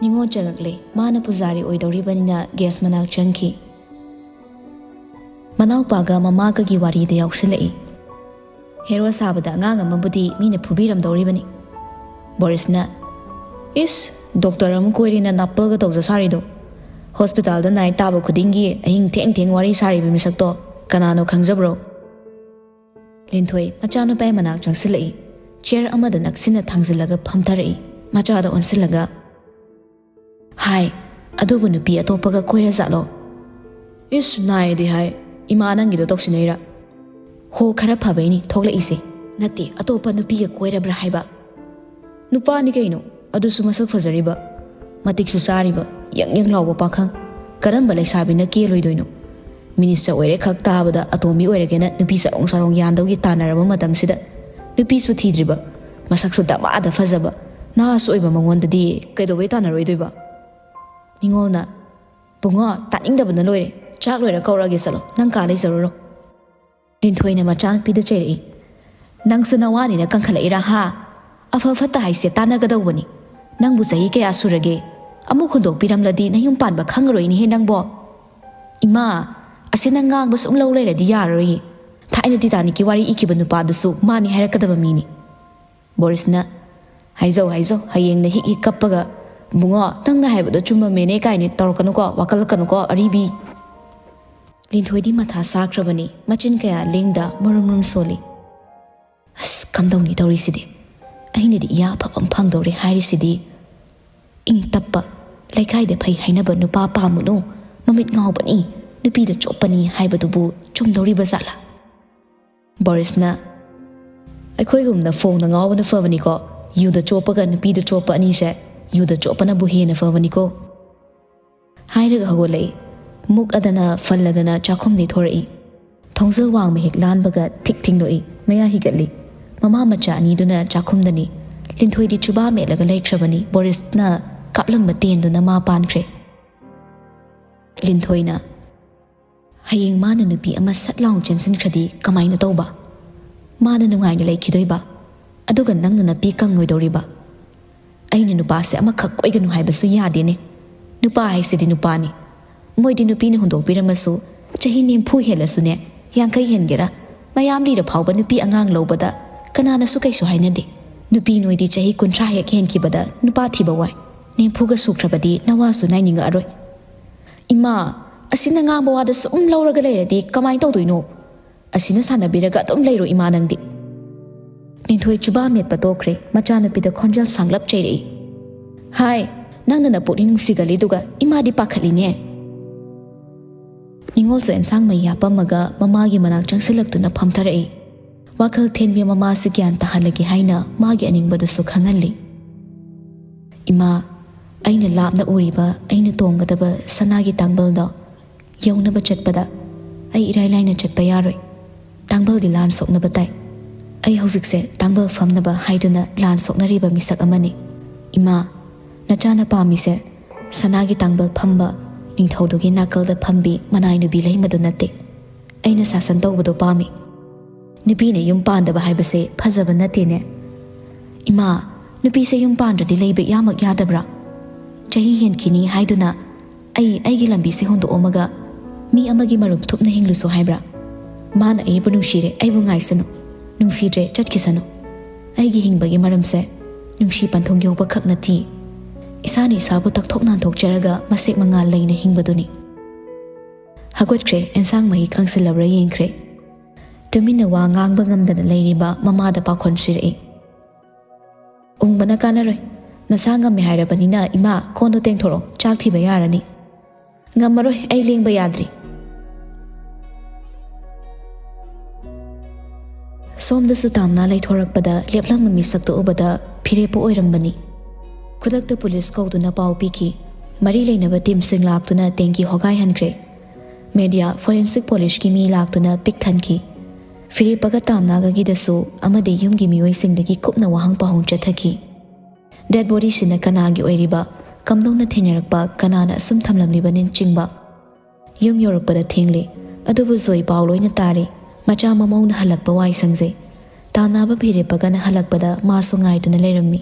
ꯅꯤꯉꯣꯜ ꯆꯪꯉꯛꯂꯦ꯫ ꯃꯥꯅ ꯄꯨꯖꯥꯔꯤ ꯑꯣꯏꯗꯧꯔꯤꯕꯅꯤꯅ ꯒꯦꯁ ꯃꯅꯥꯛ ꯆꯪꯈꯤ꯫ ꯃꯅꯥꯎꯄꯥꯒ ꯃꯃꯥꯒꯒꯤ ꯋꯥꯔꯤꯗ ꯌꯥꯎꯁꯤꯜꯂꯛꯏ꯫ ꯍꯦꯔꯣ ꯁꯥꯕꯗ ꯑꯉꯥꯡ ꯑꯃꯕꯨꯗꯤ ꯃꯤꯅ ꯐꯨꯕꯤꯔꯝꯗꯧꯔꯤꯕꯅꯤ꯫ ꯕꯣꯔꯤꯁꯅ, "ꯏꯁ, ꯗꯣꯛꯇꯔ ꯑꯃ ꯀꯣꯏꯔꯦꯅ ꯅꯥꯄꯜꯒ ꯇꯧꯖ ꯁꯥꯔꯤꯗꯣ꯫ ꯍꯣꯁꯄꯤꯇꯥꯜꯗ ꯅꯥꯏꯠ ꯇꯥꯕ ꯈꯨꯗꯤꯡꯒꯤ ꯑꯍꯤꯡ ꯊꯦꯡ ꯊꯦꯡ ꯋꯥꯔꯤ ꯁꯥꯔꯤꯕ ꯃꯤꯁꯛꯇꯣ ꯀꯅꯥꯅꯣ ꯈꯪꯖꯕ꯭ꯔꯣ?" ꯂꯤꯟꯊꯣꯏ ꯃꯆꯥꯅꯨꯄꯥꯒꯤ ꯃꯅꯥꯛ ꯆꯪꯁꯤꯜꯂꯛꯏ꯫ ꯆꯤꯌꯔ ꯑꯃꯗ ꯅꯛꯁꯤꯟꯅ ꯊꯥꯡꯖꯤꯜꯂꯒ ꯐꯝꯊꯔꯛꯏ꯫ ꯃꯆꯥꯗ ꯑꯣꯟꯁꯤꯜꯂꯒ, "ꯍꯥꯏ, ꯑꯗꯨꯕꯨ ꯅꯨꯄꯤ ꯑꯇꯣꯞꯄꯒ ꯀꯣꯏꯔꯖꯥꯠꯂꯣ?" "ꯏꯁ, ꯅꯥꯏꯗꯤ ꯍꯥꯏ꯫ ꯏꯃꯥ ꯅꯪꯒꯤꯗꯣ ꯇꯧꯁꯤꯟꯅꯩꯔꯥ?" "ꯍꯣ, ꯈꯔ ꯐꯕꯩꯅꯤ ꯊꯣꯛꯂꯛꯏꯁꯦ꯫ ꯅꯠꯇꯦ, ꯑꯇꯣꯞꯄ ꯅꯨꯄꯤꯒ ꯀꯣꯏꯔꯕ꯭ꯔꯥ ꯍꯥꯏꯕ?" "ꯅꯨꯄꯥꯅꯤ ꯀꯩꯅꯣ, ꯑꯗꯨꯁꯨ ꯃꯁꯛ ꯐꯖꯔꯤꯕ, ꯃꯇꯤꯛꯁꯨ ꯆꯥꯔꯤꯕ, ꯌꯪ ꯌꯪ ꯂꯥꯎꯕ ꯄꯥꯈꯪ꯫ ꯀꯔꯝꯕ ꯂꯩꯁꯥꯕꯤꯅ ꯀꯦꯜꯂꯣꯏꯗꯣꯏꯅꯣ? ꯃꯤꯅꯤꯁꯇꯔ ꯑꯣꯏꯔꯦ ꯈꯛ ꯇꯥꯕꯗ ꯑꯇꯣꯝꯕꯤ ꯑꯣꯏꯔꯒꯦꯅ ꯅꯨꯄꯤ ꯆꯔꯣꯡ ꯆꯔꯣꯡ ꯌꯥꯟꯗꯧꯒꯤ ꯇꯥꯟꯅꯔꯕ ꯃꯇꯝꯁꯤꯗ, ꯅꯨꯄꯤꯁꯨ ꯊꯤꯗ꯭ꯔꯤꯕ, ꯃꯁꯛꯁꯨ ꯗꯃꯥꯗ ꯐꯖꯕ, ꯅꯍꯥꯁꯨ ꯑꯣꯏꯕ ꯃꯉꯣꯟꯗꯗꯤ ꯀꯩꯗꯧꯕꯩ ꯇꯥꯟꯅꯔꯣꯏꯗꯣꯏꯕ?" ꯅꯤꯉꯣꯜꯅ, "ꯕꯨꯡꯉꯣ, ꯇꯥꯅꯤꯡꯗꯕꯅ ꯂꯣꯏꯔꯦ꯫ ꯆꯥꯛ ꯂꯣꯏꯔ ꯀꯧꯔꯛꯑꯒꯦ, ꯆꯠꯂꯣ, ꯅꯪ ꯀꯥ ꯂꯩꯖꯔꯨꯔꯣ꯫" ꯂꯤꯟꯊꯣꯏꯅ ꯃꯆꯥꯅꯨꯄꯤꯗ ꯆꯩꯔꯛꯏ꯫ "ꯅꯪꯁꯨ ꯅꯋꯥꯅꯤꯅ ꯀꯟꯈꯠꯂꯛꯏꯔꯥ ꯍꯥ? ꯑꯐ ꯐꯠꯇ ꯍꯥꯏꯁꯦ ꯇꯥꯟꯅꯒꯗꯧꯕꯅꯤ꯫ ꯅꯪꯕꯨ ꯆꯍꯤ ꯀꯌꯥ ꯁꯨꯔꯒꯦ? ꯑꯃꯨꯛ ꯍꯨꯟꯗꯣꯛꯄꯤꯔꯝꯂꯗꯤ ꯅꯌꯨꯝ ꯄꯥꯟꯕ ꯈꯪꯉꯔꯣꯏꯅꯦꯍꯦ ꯅꯪꯕꯣ꯫ ꯏꯃꯥ, ꯑꯁꯤ ꯅꯪ ꯉꯥꯡꯕ ꯁꯨꯝ ꯂꯧ ꯂꯩꯔꯗꯤ ꯌꯥꯔꯔꯣꯏꯌꯦ꯫ ꯊꯥꯏꯅ ꯇꯤꯇꯥꯅꯤꯛꯀꯤ ꯋꯥꯔꯤ ꯏꯈꯤꯕ ꯅꯨꯄꯥꯗꯨꯁꯨ ꯃꯥꯅꯤ ꯍꯥꯏꯔꯛꯀꯗꯕ ꯃꯤꯅꯤ꯫" ꯕꯣꯔꯤꯁꯅ, "ꯍꯥꯏꯖꯧ, ꯍꯥꯏꯖꯧ, ꯍꯌꯦꯡꯅ ꯍꯤꯛ ꯍꯤꯛ ꯀꯞꯄꯒ, 'ꯕꯨꯡꯉꯣ, ꯅꯪꯅ ꯍꯥꯏꯕꯗꯣ ꯆꯨꯝꯃꯝꯃꯦꯅꯦ' ꯀꯥꯏꯅ ꯇꯧꯔꯛꯀꯅꯨꯀꯣ, ꯋꯥꯀꯠꯂꯛꯀꯅꯨꯀꯣ, ꯑꯔꯤꯕꯤ꯫" ꯂꯤꯟꯊꯣꯏꯗꯤ ꯃꯊꯥ ꯁꯥꯈ꯭ꯔꯕꯅꯤ, ꯃꯆꯤꯟ ꯀꯌꯥ ꯂꯦꯡꯗ ꯃꯔꯨꯝ ꯃꯔꯨꯝ ꯁꯣꯜꯂꯤ꯫ "ꯑꯁ, ꯀꯝꯗꯧꯅꯤ ꯇꯧꯔꯤꯁꯤꯗꯤ? ꯑꯩꯅꯗꯤ ꯏꯌꯥ ꯑꯐꯕ ꯑꯃ ꯐꯪꯗꯧꯔꯦ ꯍꯥꯏꯔꯤꯁꯤꯗꯤ꯫ ꯏꯪ ꯇꯞꯄ, ꯂꯩꯀꯥꯏꯗ ꯐꯩ ꯍꯥꯏꯅꯕ ꯅꯨꯄꯥ ꯄꯥꯝꯃꯨꯅꯨ, ꯃꯃꯤꯠ ꯉꯥꯎꯕꯅꯤ, ꯅꯨꯄꯤꯗ ꯆꯣꯞꯄꯅꯤ ꯍꯥꯏꯕꯗꯨꯕꯨ ꯆꯨꯝꯗꯧꯔꯤꯕ ꯖꯥꯠꯂꯥ?" ꯕꯣꯔꯤꯁꯅ, "ꯑꯩꯈꯣꯏꯒꯨꯝꯅ ꯐꯣꯡꯅ ꯉꯥꯎꯕꯅ ꯐꯕꯅꯤꯀꯣ꯫ ꯌꯨꯗ ꯆꯣꯞꯄꯒ ꯅꯨꯄꯤꯗ ꯆꯣꯞꯄ ꯑꯅꯤꯁꯦ, ꯌꯨꯗ ꯆꯣꯞꯄꯅꯕꯨ ꯍꯦꯟꯅ ꯐꯕꯅꯤꯀꯣ꯫" ꯍꯥꯏꯔꯒ ꯍꯧꯒꯠꯂꯛꯏ꯫ ꯃꯨꯛꯑꯗꯅ ꯐꯜꯂꯗꯅ ꯆꯥꯛꯈꯨꯝꯗꯩ ꯊꯣꯔꯛꯏ꯫ ꯊꯣꯡꯖꯜ ꯋꯥꯡꯃ ꯍꯦꯛ ꯂꯥꯟꯕꯒ ꯊꯤꯛ ꯊꯤꯡꯗꯣꯛꯏ, ꯃꯌꯥ ꯍꯤꯒꯠꯂꯤ꯫ ꯃꯃꯥ ꯃꯆꯥ ꯑꯅꯤꯗꯨꯅ ꯆꯥꯛꯈꯨꯝꯗꯅꯤ꯫ ꯂꯤꯟꯊꯣꯏꯗꯤ ꯆꯨꯕꯥ ꯃꯦꯠꯂꯒ ꯂꯩꯈ꯭ꯔꯕꯅꯤ, ꯕꯣꯔꯤꯁꯅ ꯀꯥꯞꯂꯝꯕ ꯇꯦꯟꯗꯨꯅ ꯃꯥ ꯄꯥꯟꯈ꯭ꯔꯦ꯫ ꯂꯤꯟꯊꯣꯏꯅ, "ꯍꯌꯦꯡ ꯃꯥꯅ ꯅꯨꯄꯤ ꯑꯃ ꯁꯠ ꯂꯥꯎꯅ ꯆꯦꯟꯁꯤꯟꯈ꯭ꯔꯗꯤ ꯀꯃꯥꯏꯅ ꯇꯧꯕ? ꯃꯥꯅ ꯅꯨꯡꯉꯥꯏꯅ ꯂꯩꯈꯤꯗꯣꯏꯕ? ꯑꯗꯨꯒ ꯅꯪꯅ ꯅꯄꯤ ꯀꯪꯉꯣꯏꯗꯧꯔꯤꯕ? ꯑꯩꯅ ꯅꯨꯄꯥꯁꯦ ꯑꯃꯈꯛ ꯀꯣꯏꯒꯅꯨ ꯍꯥꯏꯕꯁꯨ ꯌꯥꯗꯦꯅꯦ꯫ ꯅꯨꯄꯥ ꯍꯥꯏꯁꯤꯗꯤ ꯅꯨꯄꯥꯅꯤ꯫ ꯃꯣꯏꯗꯤ ꯅꯨꯄꯤꯅ ꯍꯨꯟꯗꯣꯛꯄꯤꯔꯝꯃꯁꯨ ꯆꯍꯤ ꯅꯤꯐꯨ ꯍꯦꯜꯂꯁꯨꯅꯦ, ꯌꯥꯡꯈꯩ ꯍꯦꯟꯒꯦꯔꯥ, ꯃꯌꯥꯝ ꯂꯤꯔ ꯐꯥꯎꯕ ꯅꯨꯄꯤ ꯑꯉꯥꯡ ꯂꯧꯕꯗ ꯀꯅꯥꯅꯁꯨ ꯀꯩꯁꯨ ꯍꯥꯏꯅꯗꯦ꯫ ꯅꯨꯄꯤ ꯅꯣꯏꯗꯤ ꯆꯍꯤ ꯀꯨꯟꯊ꯭ꯔꯥ ꯍꯦꯛ ꯍꯦꯟꯈꯤꯕꯗ ꯅꯨꯄꯥ ꯊꯤꯕ ꯋꯥꯏ꯫ ꯅꯤꯐꯨꯒ ꯁꯨꯈ꯭ꯔꯕꯗꯤ ꯅꯋꯥꯁꯨ ꯅꯥꯏꯅꯤꯡꯉꯛꯑꯔꯣꯏ꯫ ꯏꯃꯥ, ꯑꯁꯤꯅ ꯉꯥꯡꯕ ꯋꯥꯗ ꯁꯨꯝ ꯂꯧꯔꯒ ꯂꯩꯔꯗꯤ ꯀꯃꯥꯏꯅ ꯇꯧꯗꯣꯏꯅꯣ? ꯑꯁꯤꯅ ꯁꯥꯟꯅꯕꯤꯔꯒ ꯑꯗꯨꯝ ꯂꯩꯔꯣ ꯏꯃꯥ ꯅꯪꯗꯤ꯫ ꯅꯤꯡꯊꯣꯏ ꯆꯨꯕꯥ ꯃꯦꯠꯄ ꯇꯣꯛꯈ꯭ꯔꯦ, ꯃꯆꯥꯅꯨꯄꯤꯗ ꯈꯣꯟꯖꯦꯜ ꯁꯥꯡꯂꯞ ꯆꯩꯔꯛꯏ꯫ ꯍꯥꯏ, ꯅꯪꯅ ꯅꯄꯨꯛꯅꯤꯡ ꯅꯨꯡꯁꯤꯒꯜꯂꯤꯗꯨꯒ ꯏꯃꯥꯗꯤ ꯄꯥꯈꯠꯂꯤꯅꯦ꯫ ꯅꯤꯉꯣꯜꯁꯨ ꯑꯦꯟꯁꯥꯡ ꯃꯩ ꯍꯥꯞꯄꯝꯃꯒ ꯃꯃꯥꯒꯤ ꯃꯅꯥꯛ ꯆꯪꯁꯤꯜꯂꯛꯇꯨꯅ ꯐꯝꯊꯔꯛꯏ꯫ ꯋꯥꯈꯜ ꯊꯦꯟꯕꯤ ꯃꯃꯥꯁꯤ ꯒ꯭ꯌꯥꯟ ꯇꯥꯍꯜꯂꯒꯦ ꯍꯥꯏꯅ ꯃꯥꯒꯤ ꯑꯅꯤꯡꯕꯗꯨꯁꯨ ꯈꯪꯍꯜꯂꯤ꯫ ꯏꯃꯥ, ꯑꯩꯅ ꯂꯥꯞꯅ ꯎꯔꯤꯕ ꯑꯩꯅ ꯇꯣꯡꯒꯗꯕ ꯁꯅꯥꯒꯤ ꯇꯥꯡꯕꯜꯗꯣ ꯌꯧꯅꯕ ꯆꯠꯄꯗ ꯑꯩ ꯏꯔꯥꯏ ꯂꯥꯏꯅ ꯆꯠꯄ ꯌꯥꯔꯣꯏ꯫ ꯇꯥꯡꯕꯜꯗꯤ ꯂꯥꯟ ꯁꯣꯛꯅꯕ ꯇꯥꯏ꯫ ꯑꯩ ꯍꯧꯖꯤꯛꯁꯦ ꯇꯥꯡꯕꯜ ꯐꯝꯅꯕ ꯍꯥꯏꯗꯨꯅ ꯂꯥꯟ ꯁꯣꯛꯅꯔꯤꯕ ꯃꯤꯁꯛ ꯑꯃꯅꯤ꯫ ꯏꯃꯥ, ꯅꯆꯥꯅ ꯄꯥꯝꯃꯤꯁꯦ ꯁꯅꯥꯒꯤ ꯇꯥꯡꯕꯜ ꯐꯝꯕ, ꯅꯤꯡꯊꯧꯗꯨꯒꯤ ꯅꯥꯀꯜꯗ ꯐꯝꯕꯤ ꯃꯅꯥꯏ ꯅꯨꯄꯤ ꯂꯩꯃꯗꯨ ꯅꯠꯇꯦ꯫ ꯑꯩꯅ ꯁꯥꯁꯟ ꯇꯧꯕꯗꯣ ꯄꯥꯝꯃꯤ꯫ ꯅꯨꯄꯤꯅ ꯌꯨꯝ ꯄꯥꯟꯗꯕ ꯍꯥꯏꯕꯁꯦ ꯐꯖꯕ ꯅꯠꯇꯦꯅꯦ꯫ ꯏꯃꯥ, ꯅꯨꯄꯤꯁꯦ ꯌꯨꯝ ꯄꯥꯟꯗ꯭ꯔꯗꯤ ꯂꯩꯕ ꯏꯌꯥꯃꯛ ꯌꯥꯗꯕ꯭ꯔꯥ? ꯆꯍꯤ ꯍꯦꯟꯈꯤꯅꯤ ꯍꯥꯏꯗꯨꯅ ꯑꯩ ꯑꯩꯒꯤ ꯂꯝꯕꯤꯁꯦ ꯍꯨꯟꯗꯣꯛꯑꯝꯃꯒ ꯃꯤ ꯑꯃꯒꯤ ꯃꯔꯨꯞ ꯊꯨꯞꯅ ꯍꯤꯡꯂꯨꯁꯣ ꯍꯥꯏꯕ꯭ꯔꯥ? ꯃꯥꯅ ꯑꯩꯕꯨ ꯅꯨꯡꯁꯤꯔꯦ, ꯑꯩꯕꯨ ꯉꯥꯏꯁꯅꯨ꯫ ꯅꯨꯡꯁꯤꯗ꯭ꯔꯦ, ꯆꯠꯈꯤꯁꯅꯨ꯫ ꯑꯩꯒꯤ ꯍꯤꯡꯕꯒꯤ ꯃꯔꯝꯁꯦ ꯅꯨꯡꯁꯤ ꯄꯟꯊꯨꯡ ꯌꯧꯕ ꯈꯛ ꯅꯠꯇꯦ꯫ ꯏꯁꯥꯅ ꯏꯁꯥꯕꯨ ꯇꯛꯊꯣꯛ ꯅꯥꯟꯊꯣꯛꯆꯔꯒ ꯃꯁꯦꯛ ꯃꯉꯥꯜ ꯂꯩꯅ ꯍꯤꯡꯕꯗꯨꯅꯤ꯫ ꯍꯧꯒꯠꯈ꯭ꯔꯦ, ꯑꯦꯟꯁꯥꯡ ꯃꯍꯤ ꯀꯪꯁꯤꯜꯂꯕ꯭ꯔꯥ ꯌꯦꯡꯈ꯭ꯔꯦ꯫ ꯇꯨꯃꯤꯟꯅ ꯋꯥ ꯉꯥꯡꯕ ꯉꯝꯗꯅ ꯂꯩꯔꯤꯕ ꯃꯃꯥꯗ ꯄꯥꯈꯣꯟ ꯁꯤꯔꯛꯏ꯫ ꯎꯪꯕꯅ ꯀꯥꯟꯅꯔꯣꯏ꯫ ꯅꯁꯥ ꯉꯝꯃꯦ ꯍꯥꯏꯔꯕꯅꯤꯅ ꯏꯃꯥ, ꯀꯣꯟꯗꯣ ꯇꯦꯡꯊꯣꯔꯛꯑꯣ, ꯆꯥꯛ ꯊꯤꯕ ꯌꯥꯔꯅꯤ꯫ ꯉꯝꯃꯔꯣꯏ, ꯑꯩ ꯂꯦꯡꯕ ꯌꯥꯗ꯭ꯔꯤ꯫ ꯁꯣꯝꯗꯁꯨ ꯇꯥꯝꯅꯥ ꯂꯩꯊꯣꯔꯛꯄꯗ ꯂꯦꯞꯂꯝꯕ ꯃꯤꯁꯛꯇꯨ ꯎꯕꯗ ꯐꯤꯔꯦꯞꯄꯨ ꯑꯣꯏꯔꯝꯕꯅꯤ꯫ ꯈꯨꯗꯛꯇ ꯄꯨꯂꯤꯁ ꯀꯧꯗꯨꯅ ꯄꯥꯎ ꯄꯤꯈꯤ꯫ ꯃꯔꯤ ꯂꯩꯅꯕ ꯇꯤꯝꯁꯤꯡ ꯂꯥꯛꯇꯨꯅ ꯇꯦꯡꯀꯤ ꯍꯣꯒꯥꯏꯍꯟꯈ꯭ꯔꯦ꯫ ꯃꯦꯗꯤꯌꯥ, ꯐꯣꯔꯦꯟꯁꯤꯛ ꯄꯣꯂꯤꯁꯀꯤ ꯃꯤ ꯂꯥꯛꯇꯨꯅ ꯄꯤꯛ ꯊꯟꯈꯤ꯫ ꯐꯤꯔꯦꯞꯄꯒ ꯇꯥꯝꯅꯥꯒꯒꯤꯗꯁꯨ ꯑꯃꯗꯤ ꯌꯨꯝꯒꯤ ꯃꯤꯑꯣꯏꯁꯤꯡꯗꯒꯤ ꯀꯨꯞꯅ ꯋꯥꯍꯪ ꯄꯥꯎꯍꯪ ꯆꯠꯊꯈꯤ꯫ ꯗꯦꯗ ꯕꯣꯗꯤꯁꯤꯅ ꯀꯅꯥꯒꯤ ꯑꯣꯏꯔꯤꯕ, ꯀꯝꯗꯧꯅ ꯊꯦꯡꯅꯔꯛꯄ, ꯀꯅꯥꯅ ꯑꯁꯨꯝ ꯊꯝꯂꯝꯂꯤꯕꯅꯆꯤꯡꯕ꯫ ꯌꯨꯝ ꯌꯧꯔꯛꯄꯗ ꯊꯦꯡꯂꯦ, ꯑꯗꯨꯕꯨ ꯖꯣꯏ ꯄꯥꯎ ꯂꯣꯏꯅ ꯇꯥꯔꯦ꯫ ꯃꯆꯥ ꯃꯃꯧꯅ ꯍꯜꯂꯛꯄ ꯋꯥꯏ ꯁꯪꯖꯩ꯫ ꯇꯥꯝꯅꯥꯕ ꯐꯤꯔꯦꯞꯄꯒꯅ ꯍꯜꯂꯛꯄꯗ ꯃꯥꯁꯨ ꯉꯥꯏꯗꯨꯅ ꯂꯩꯔꯝꯃꯤ꯫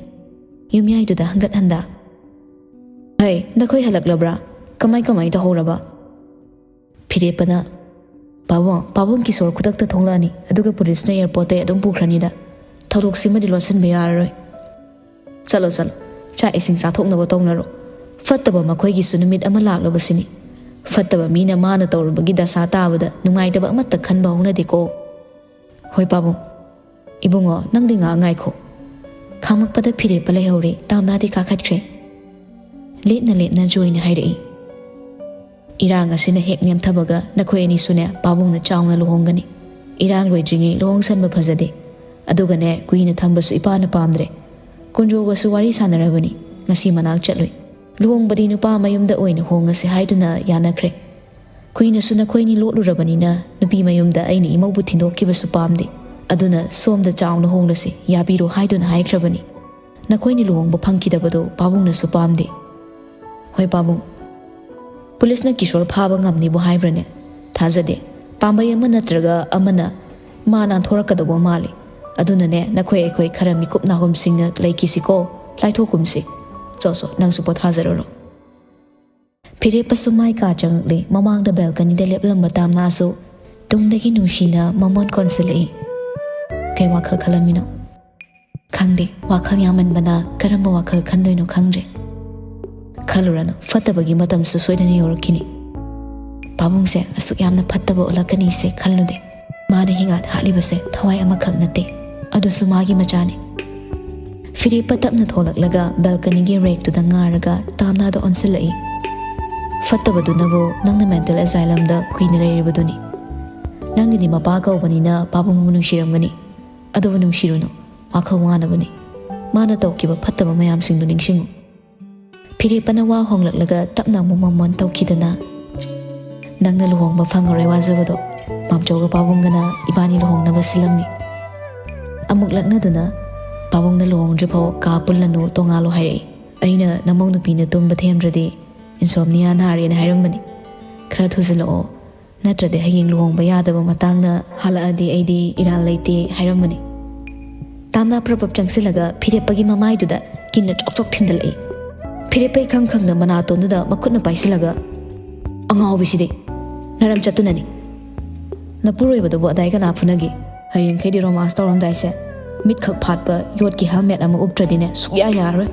ꯌꯨꯝꯌꯥꯏꯗꯨꯗ ꯍꯪꯒꯠ ꯍꯟꯗ꯫ "ꯍꯩ, ꯅꯈꯣꯏ ꯍꯜꯂꯛꯂꯕ꯭ꯔꯥ? ꯀꯃꯥꯏ ꯀꯃꯥꯏ ꯇꯧꯍꯧꯔꯕ?" ꯐꯤꯔꯦꯞꯄꯅ, "ꯄꯥꯕꯨꯡ, ꯄꯥꯕꯨꯡ ꯀꯤꯁꯣꯔ ꯈꯨꯗꯛꯇ ꯊꯣꯛꯂꯛꯑꯅꯤ, ꯑꯗꯨꯒ ꯄꯨꯂꯤꯁꯅ ꯑꯦꯌꯥꯔꯄꯣꯔꯠꯇꯩ ꯑꯗꯨꯝ ꯄꯨꯈ꯭ꯔꯅꯤꯗ꯫ ꯊꯧꯗꯣꯛꯁꯤꯃꯗꯤ ꯂꯣꯠꯁꯤꯟꯕ ꯌꯥꯔꯔꯣꯏ꯫ ꯆꯠꯂꯣ, ꯆꯠꯂꯣ, ꯆꯥꯛ ꯏꯁꯤꯡ ꯆꯥꯊꯣꯛꯅꯕ ꯇꯧꯅꯔꯣ꯫ ꯐꯠꯇꯕ ꯃꯈꯣꯏꯒꯤꯁꯨ ꯅꯨꯃꯤꯠ ꯑꯃ ꯂꯥꯛꯂꯕꯁꯤꯅꯤ꯫ ꯐꯠꯇꯕ ꯃꯤꯅ ꯃꯥꯅ ꯇꯧꯔꯨꯕꯒꯤ ꯗꯁꯥ ꯇꯥꯕꯗ ꯅꯨꯡꯉꯥꯏꯇꯕ ꯑꯃꯠꯇ ꯈꯟꯕ ꯍꯧꯅꯗꯦꯀꯣ꯫ ꯍꯣꯏ ꯄꯥꯕꯨꯡ꯫ ꯏꯕꯨꯡꯉꯣ, ꯅꯪꯗꯤ ꯉꯥꯏꯍꯥꯛ ꯉꯥꯏꯈꯣ꯫" ꯈꯥꯝꯃꯛꯄꯗ ꯐꯤꯔꯦꯞꯄ ꯂꯩꯍꯧꯔꯦ꯫ ꯇꯥꯝꯅꯥꯗꯤ ꯀꯥꯈꯠꯈ꯭ꯔꯦ꯫ ꯂꯦꯞꯅ ꯂꯦꯞꯅ ꯖꯣꯏꯅ ꯍꯥꯏꯔꯛꯏ, "ꯏꯔꯥꯡ ꯑꯁꯤꯅ ꯍꯦꯛ ꯅꯦꯝꯊꯕꯒ ꯅꯈꯣꯏ ꯑꯅꯤꯁꯨꯅꯦ ꯄꯥꯕꯨꯡꯅ ꯆꯥꯎꯅ ꯂꯨꯍꯣꯡꯒꯅꯤ꯫ ꯏꯔꯥꯡ ꯂꯣꯏꯗ꯭ꯔꯤꯉꯩ ꯂꯨꯍꯣꯡꯁꯟꯕ ꯐꯖꯗꯦ꯫ ꯑꯗꯨꯒꯅꯦ, ꯀꯨꯏꯅ ꯊꯝꯕꯁꯨ ꯏꯄꯥꯅ ꯄꯥꯝꯗ꯭ꯔꯦ꯫ ꯀꯨꯟꯖꯣꯒꯁꯨ ꯋꯥꯔꯤ ꯁꯥꯟꯅꯔꯕꯅꯤ꯫ ꯉꯁꯤ ꯃꯅꯥꯛ ꯆꯠꯂꯨꯏ꯫ ꯂꯨꯍꯣꯡꯕꯗꯤ ꯅꯨꯄꯥ ꯃꯌꯨꯝꯗ ꯑꯣꯏꯅ ꯍꯣꯡꯉꯁꯦ ꯍꯥꯏꯗꯨꯅ ꯌꯥꯅꯈ꯭ꯔꯦ꯫ ꯀꯨꯏꯅꯁꯨ ꯅꯈꯣꯏꯅꯤ ꯂꯣꯠꯂꯨꯔꯕꯅꯤꯅ ꯅꯨꯄꯤ ꯃꯌꯨꯝꯗ ꯑꯩꯅ ꯏꯃꯧꯕꯨ ꯊꯤꯟꯗꯣꯛꯈꯤꯕꯁꯨ ꯄꯥꯝꯗꯦ꯫ ꯑꯗꯨꯅ ꯁꯣꯝꯗ ꯆꯥꯎꯅ ꯍꯣꯡꯂꯁꯤ, ꯌꯥꯕꯤꯔꯣ ꯍꯥꯏꯗꯨꯅ ꯍꯥꯏꯈ꯭ꯔꯕꯅꯤ꯫ ꯅꯈꯣꯏꯅꯤ ꯂꯨꯍꯣꯡꯕ ꯐꯪꯈꯤꯗꯕꯗꯣ ꯄꯥꯕꯨꯡꯅꯁꯨ ꯄꯥꯝꯗꯦ꯫" "ꯍꯣꯏ ꯄꯥꯕꯨꯡ꯫ ꯄꯨꯂꯤꯁꯅ ꯀꯤꯁꯣꯔ ꯐꯥꯕ ꯉꯝꯅꯤꯕꯨ ꯍꯥꯏꯕ꯭ꯔꯅꯦ? ꯊꯥꯖꯗꯦ꯫ ꯄꯥꯝꯕꯩ ꯑꯃ ꯅꯠꯇ꯭ꯔꯒ ꯑꯃꯅ ꯃꯥ ꯅꯥꯟꯊꯣꯔꯛꯀꯗꯧꯕ ꯃꯥꯜꯂꯤ꯫ ꯑꯗꯨꯅꯅꯦ, ꯅꯈꯣꯏ ꯑꯩꯈꯣꯏ ꯈꯔ ꯃꯤꯀꯨꯞ ꯅꯥꯍꯨꯝꯁꯤꯡꯅ ꯂꯩꯈꯤꯁꯤꯀꯣ꯫ ꯂꯥꯏꯊꯣꯛꯀꯨꯝꯁꯤ꯫ ꯆꯣ, ꯆꯣ, ꯅꯪꯁꯨ ꯄꯣꯊꯥꯖꯔꯨꯔꯣ꯫" ꯐꯤꯔꯦꯞꯄꯁꯨ ꯃꯥꯏ ꯀꯥ ꯆꯪꯉꯛꯂꯦ꯫ ꯃꯃꯥꯡꯗ ꯕꯦꯜꯀꯅꯤꯗ ꯂꯦꯞꯂꯝꯕ ꯇꯥꯝꯅꯥꯁꯨ ꯇꯨꯡꯗꯒꯤ ꯅꯨꯡꯁꯤꯅ ꯃꯃꯣꯟ ꯀꯣꯟꯁꯤꯜꯂꯛꯏ꯫ "ꯀꯩ ꯋꯥꯈꯜ ꯈꯜꯂꯝꯃꯤꯅꯣ?" "ꯈꯪꯗꯦ, ꯋꯥꯈꯜ ꯌꯥꯝꯃꯟꯕꯅ ꯀꯔꯝꯕ ꯋꯥꯈꯜ ꯈꯟꯗꯣꯏꯅꯣ ꯈꯪꯗ꯭ꯔꯦ꯫" "ꯈꯜꯂꯨꯔꯅꯨ, ꯐꯠꯇꯕꯒꯤ ꯃꯇꯝꯁꯨ ꯁꯣꯏꯗꯅ ꯌꯧꯔꯛꯈꯤꯅꯤ꯫ ꯄꯥꯕꯨꯡꯁꯦ ꯑꯁꯨꯛ ꯌꯥꯝꯅ ꯐꯠꯇꯕ ꯑꯣꯜꯂꯛꯀꯅꯤꯁꯦ ꯈꯜꯂꯨꯗꯦ꯫ ꯃꯥꯅ ꯍꯤꯡꯒꯥꯠ ꯍꯥꯠꯂꯤꯕꯁꯦ ꯊꯋꯥꯏ ꯑꯃꯈꯛ ꯅꯠꯇꯦ, ꯑꯗꯨꯁꯨ ꯃꯥꯒꯤ ꯃꯆꯥꯅꯤ꯫" ꯐꯤꯔꯦꯞꯄ ꯇꯞꯅ ꯊꯣꯛꯂꯛꯂꯒ ꯕꯦꯜꯀꯅꯤꯒꯤ ꯔꯦꯛꯇꯨꯗ ꯉꯥꯔꯒ ꯇꯥꯝꯅꯥꯗ ꯑꯣꯟꯁꯤꯜꯂꯛꯏ꯫ "ꯐꯠꯇꯕꯗꯨꯅꯕꯨ ꯅꯪꯅ ꯃꯦꯟꯇꯦꯜ ꯑꯦꯖꯥꯏꯂꯝꯗ ꯀꯨꯏꯅ ꯂꯩꯔꯤꯕꯗꯨꯅꯤ꯫ ꯅꯪꯒꯤꯗꯤ ꯃꯄꯥ ꯀꯧꯕꯅꯤꯅ ꯄꯥꯕꯨꯡꯕꯨ ꯅꯨꯡꯁꯤꯔꯝꯒꯅꯤ꯫ ꯑꯗꯨꯕꯨ ꯅꯨꯡꯁꯤꯔꯨꯅꯨ, ꯋꯥꯈꯜ ꯋꯥꯅꯕꯅꯤ꯫ ꯃꯥꯅ ꯇꯧꯈꯤꯕ ꯐꯠꯇꯕ ꯃꯌꯥꯝꯁꯤꯡꯗꯨ ꯅꯤꯡꯁꯤꯡꯉꯨ꯫" ꯐꯤꯔꯦꯞꯄꯅ ꯋꯥ ꯍꯣꯡꯂꯛꯂꯒ ꯇꯞꯅ ꯑꯃꯨꯛ ꯃꯃꯣꯟ ꯇꯧꯈꯤꯗꯅ, "ꯅꯪꯅ ꯂꯨꯍꯣꯡꯕ ꯐꯪꯉꯔꯣꯏ ꯋꯥꯖꯕꯗꯣ ꯃꯥꯝꯆꯧꯒ ꯄꯥꯕꯨꯡꯒꯅ ꯏꯕꯥꯅꯤ ꯂꯨꯍꯣꯡꯅꯕ ꯁꯤꯜꯂꯝꯃꯤ꯫" ꯑꯃꯨꯛ ꯂꯛꯅꯗꯨꯅ, "ꯄꯥꯕꯨꯡꯅ ꯂꯨꯍꯣꯡꯗ꯭ꯔꯤꯐꯥꯎ ꯀꯥ ꯄꯨꯜꯂꯅꯨ, ꯇꯣꯉꯥꯜꯂꯣ ꯍꯥꯏꯔꯛꯏ꯫ ꯑꯩꯅ ꯅꯃꯧ ꯅꯨꯄꯤꯅ ꯇꯨꯝꯕ ꯊꯦꯝꯗ꯭ꯔꯗꯤ ꯏꯟꯁꯣꯝꯅꯤꯌꯥ ꯅꯥꯔꯦꯅ ꯍꯥꯏꯔꯝꯕꯅꯤ꯫ ꯈꯔ ꯊꯨꯖꯤꯜꯂꯛꯑꯣ, ꯅꯠꯇ꯭ꯔꯗꯤ ꯍꯌꯦꯡ ꯂꯨꯍꯣꯡꯕ ꯌꯥꯗꯕ ꯃꯇꯥꯡꯅ ꯍꯜꯂꯛꯑꯗꯤ ꯑꯩꯗꯤ ꯏꯔꯥꯜ ꯂꯩꯇꯦ" ꯍꯥꯏꯔꯝꯕꯅꯤ꯫ ꯇꯥꯝꯅꯥ ꯄ꯭ꯔꯞ ꯄ꯭ꯔꯞ ꯆꯪꯁꯤꯜꯂꯒ ꯐꯤꯔꯦꯞꯄꯒꯤ ꯃꯃꯥꯏꯗꯨꯗ ꯀꯤꯟꯅ ꯆꯣꯛ ꯆꯣꯛ ꯊꯤꯟꯗꯜꯂꯛꯏ꯫ ꯐꯤꯔꯦꯞꯄ ꯏꯈꯪ ꯈꯪꯅ ꯃꯅꯥꯇꯣꯟꯗꯨꯗ ꯃꯈꯨꯠꯅ ꯄꯥꯏꯁꯤꯜꯂꯒ, "ꯑꯉꯥꯎꯕꯤꯁꯤꯗꯤ! ꯃꯔꯝ ꯆꯠꯇꯨꯅꯅꯤ꯫ ꯅꯄꯨꯔꯣꯏꯕꯗꯨꯕꯨ ꯑꯗꯥꯏ ꯀꯅꯥ ꯐꯨꯅꯒꯦ? ꯍꯌꯦꯡꯈꯩꯗꯤ ꯔꯣꯃꯥꯟꯁ ꯇꯧꯔꯝꯗꯥꯏꯁꯦ ꯃꯤꯠꯈꯛ ꯐꯥꯠꯄ ꯌꯣꯠꯀꯤ ꯍꯦꯜꯃꯦꯠ ꯑꯃ ꯎꯞꯇ꯭ꯔꯗꯤꯅꯦ ꯁꯨꯛꯌꯥ ꯌꯥꯔꯔꯣꯏ꯫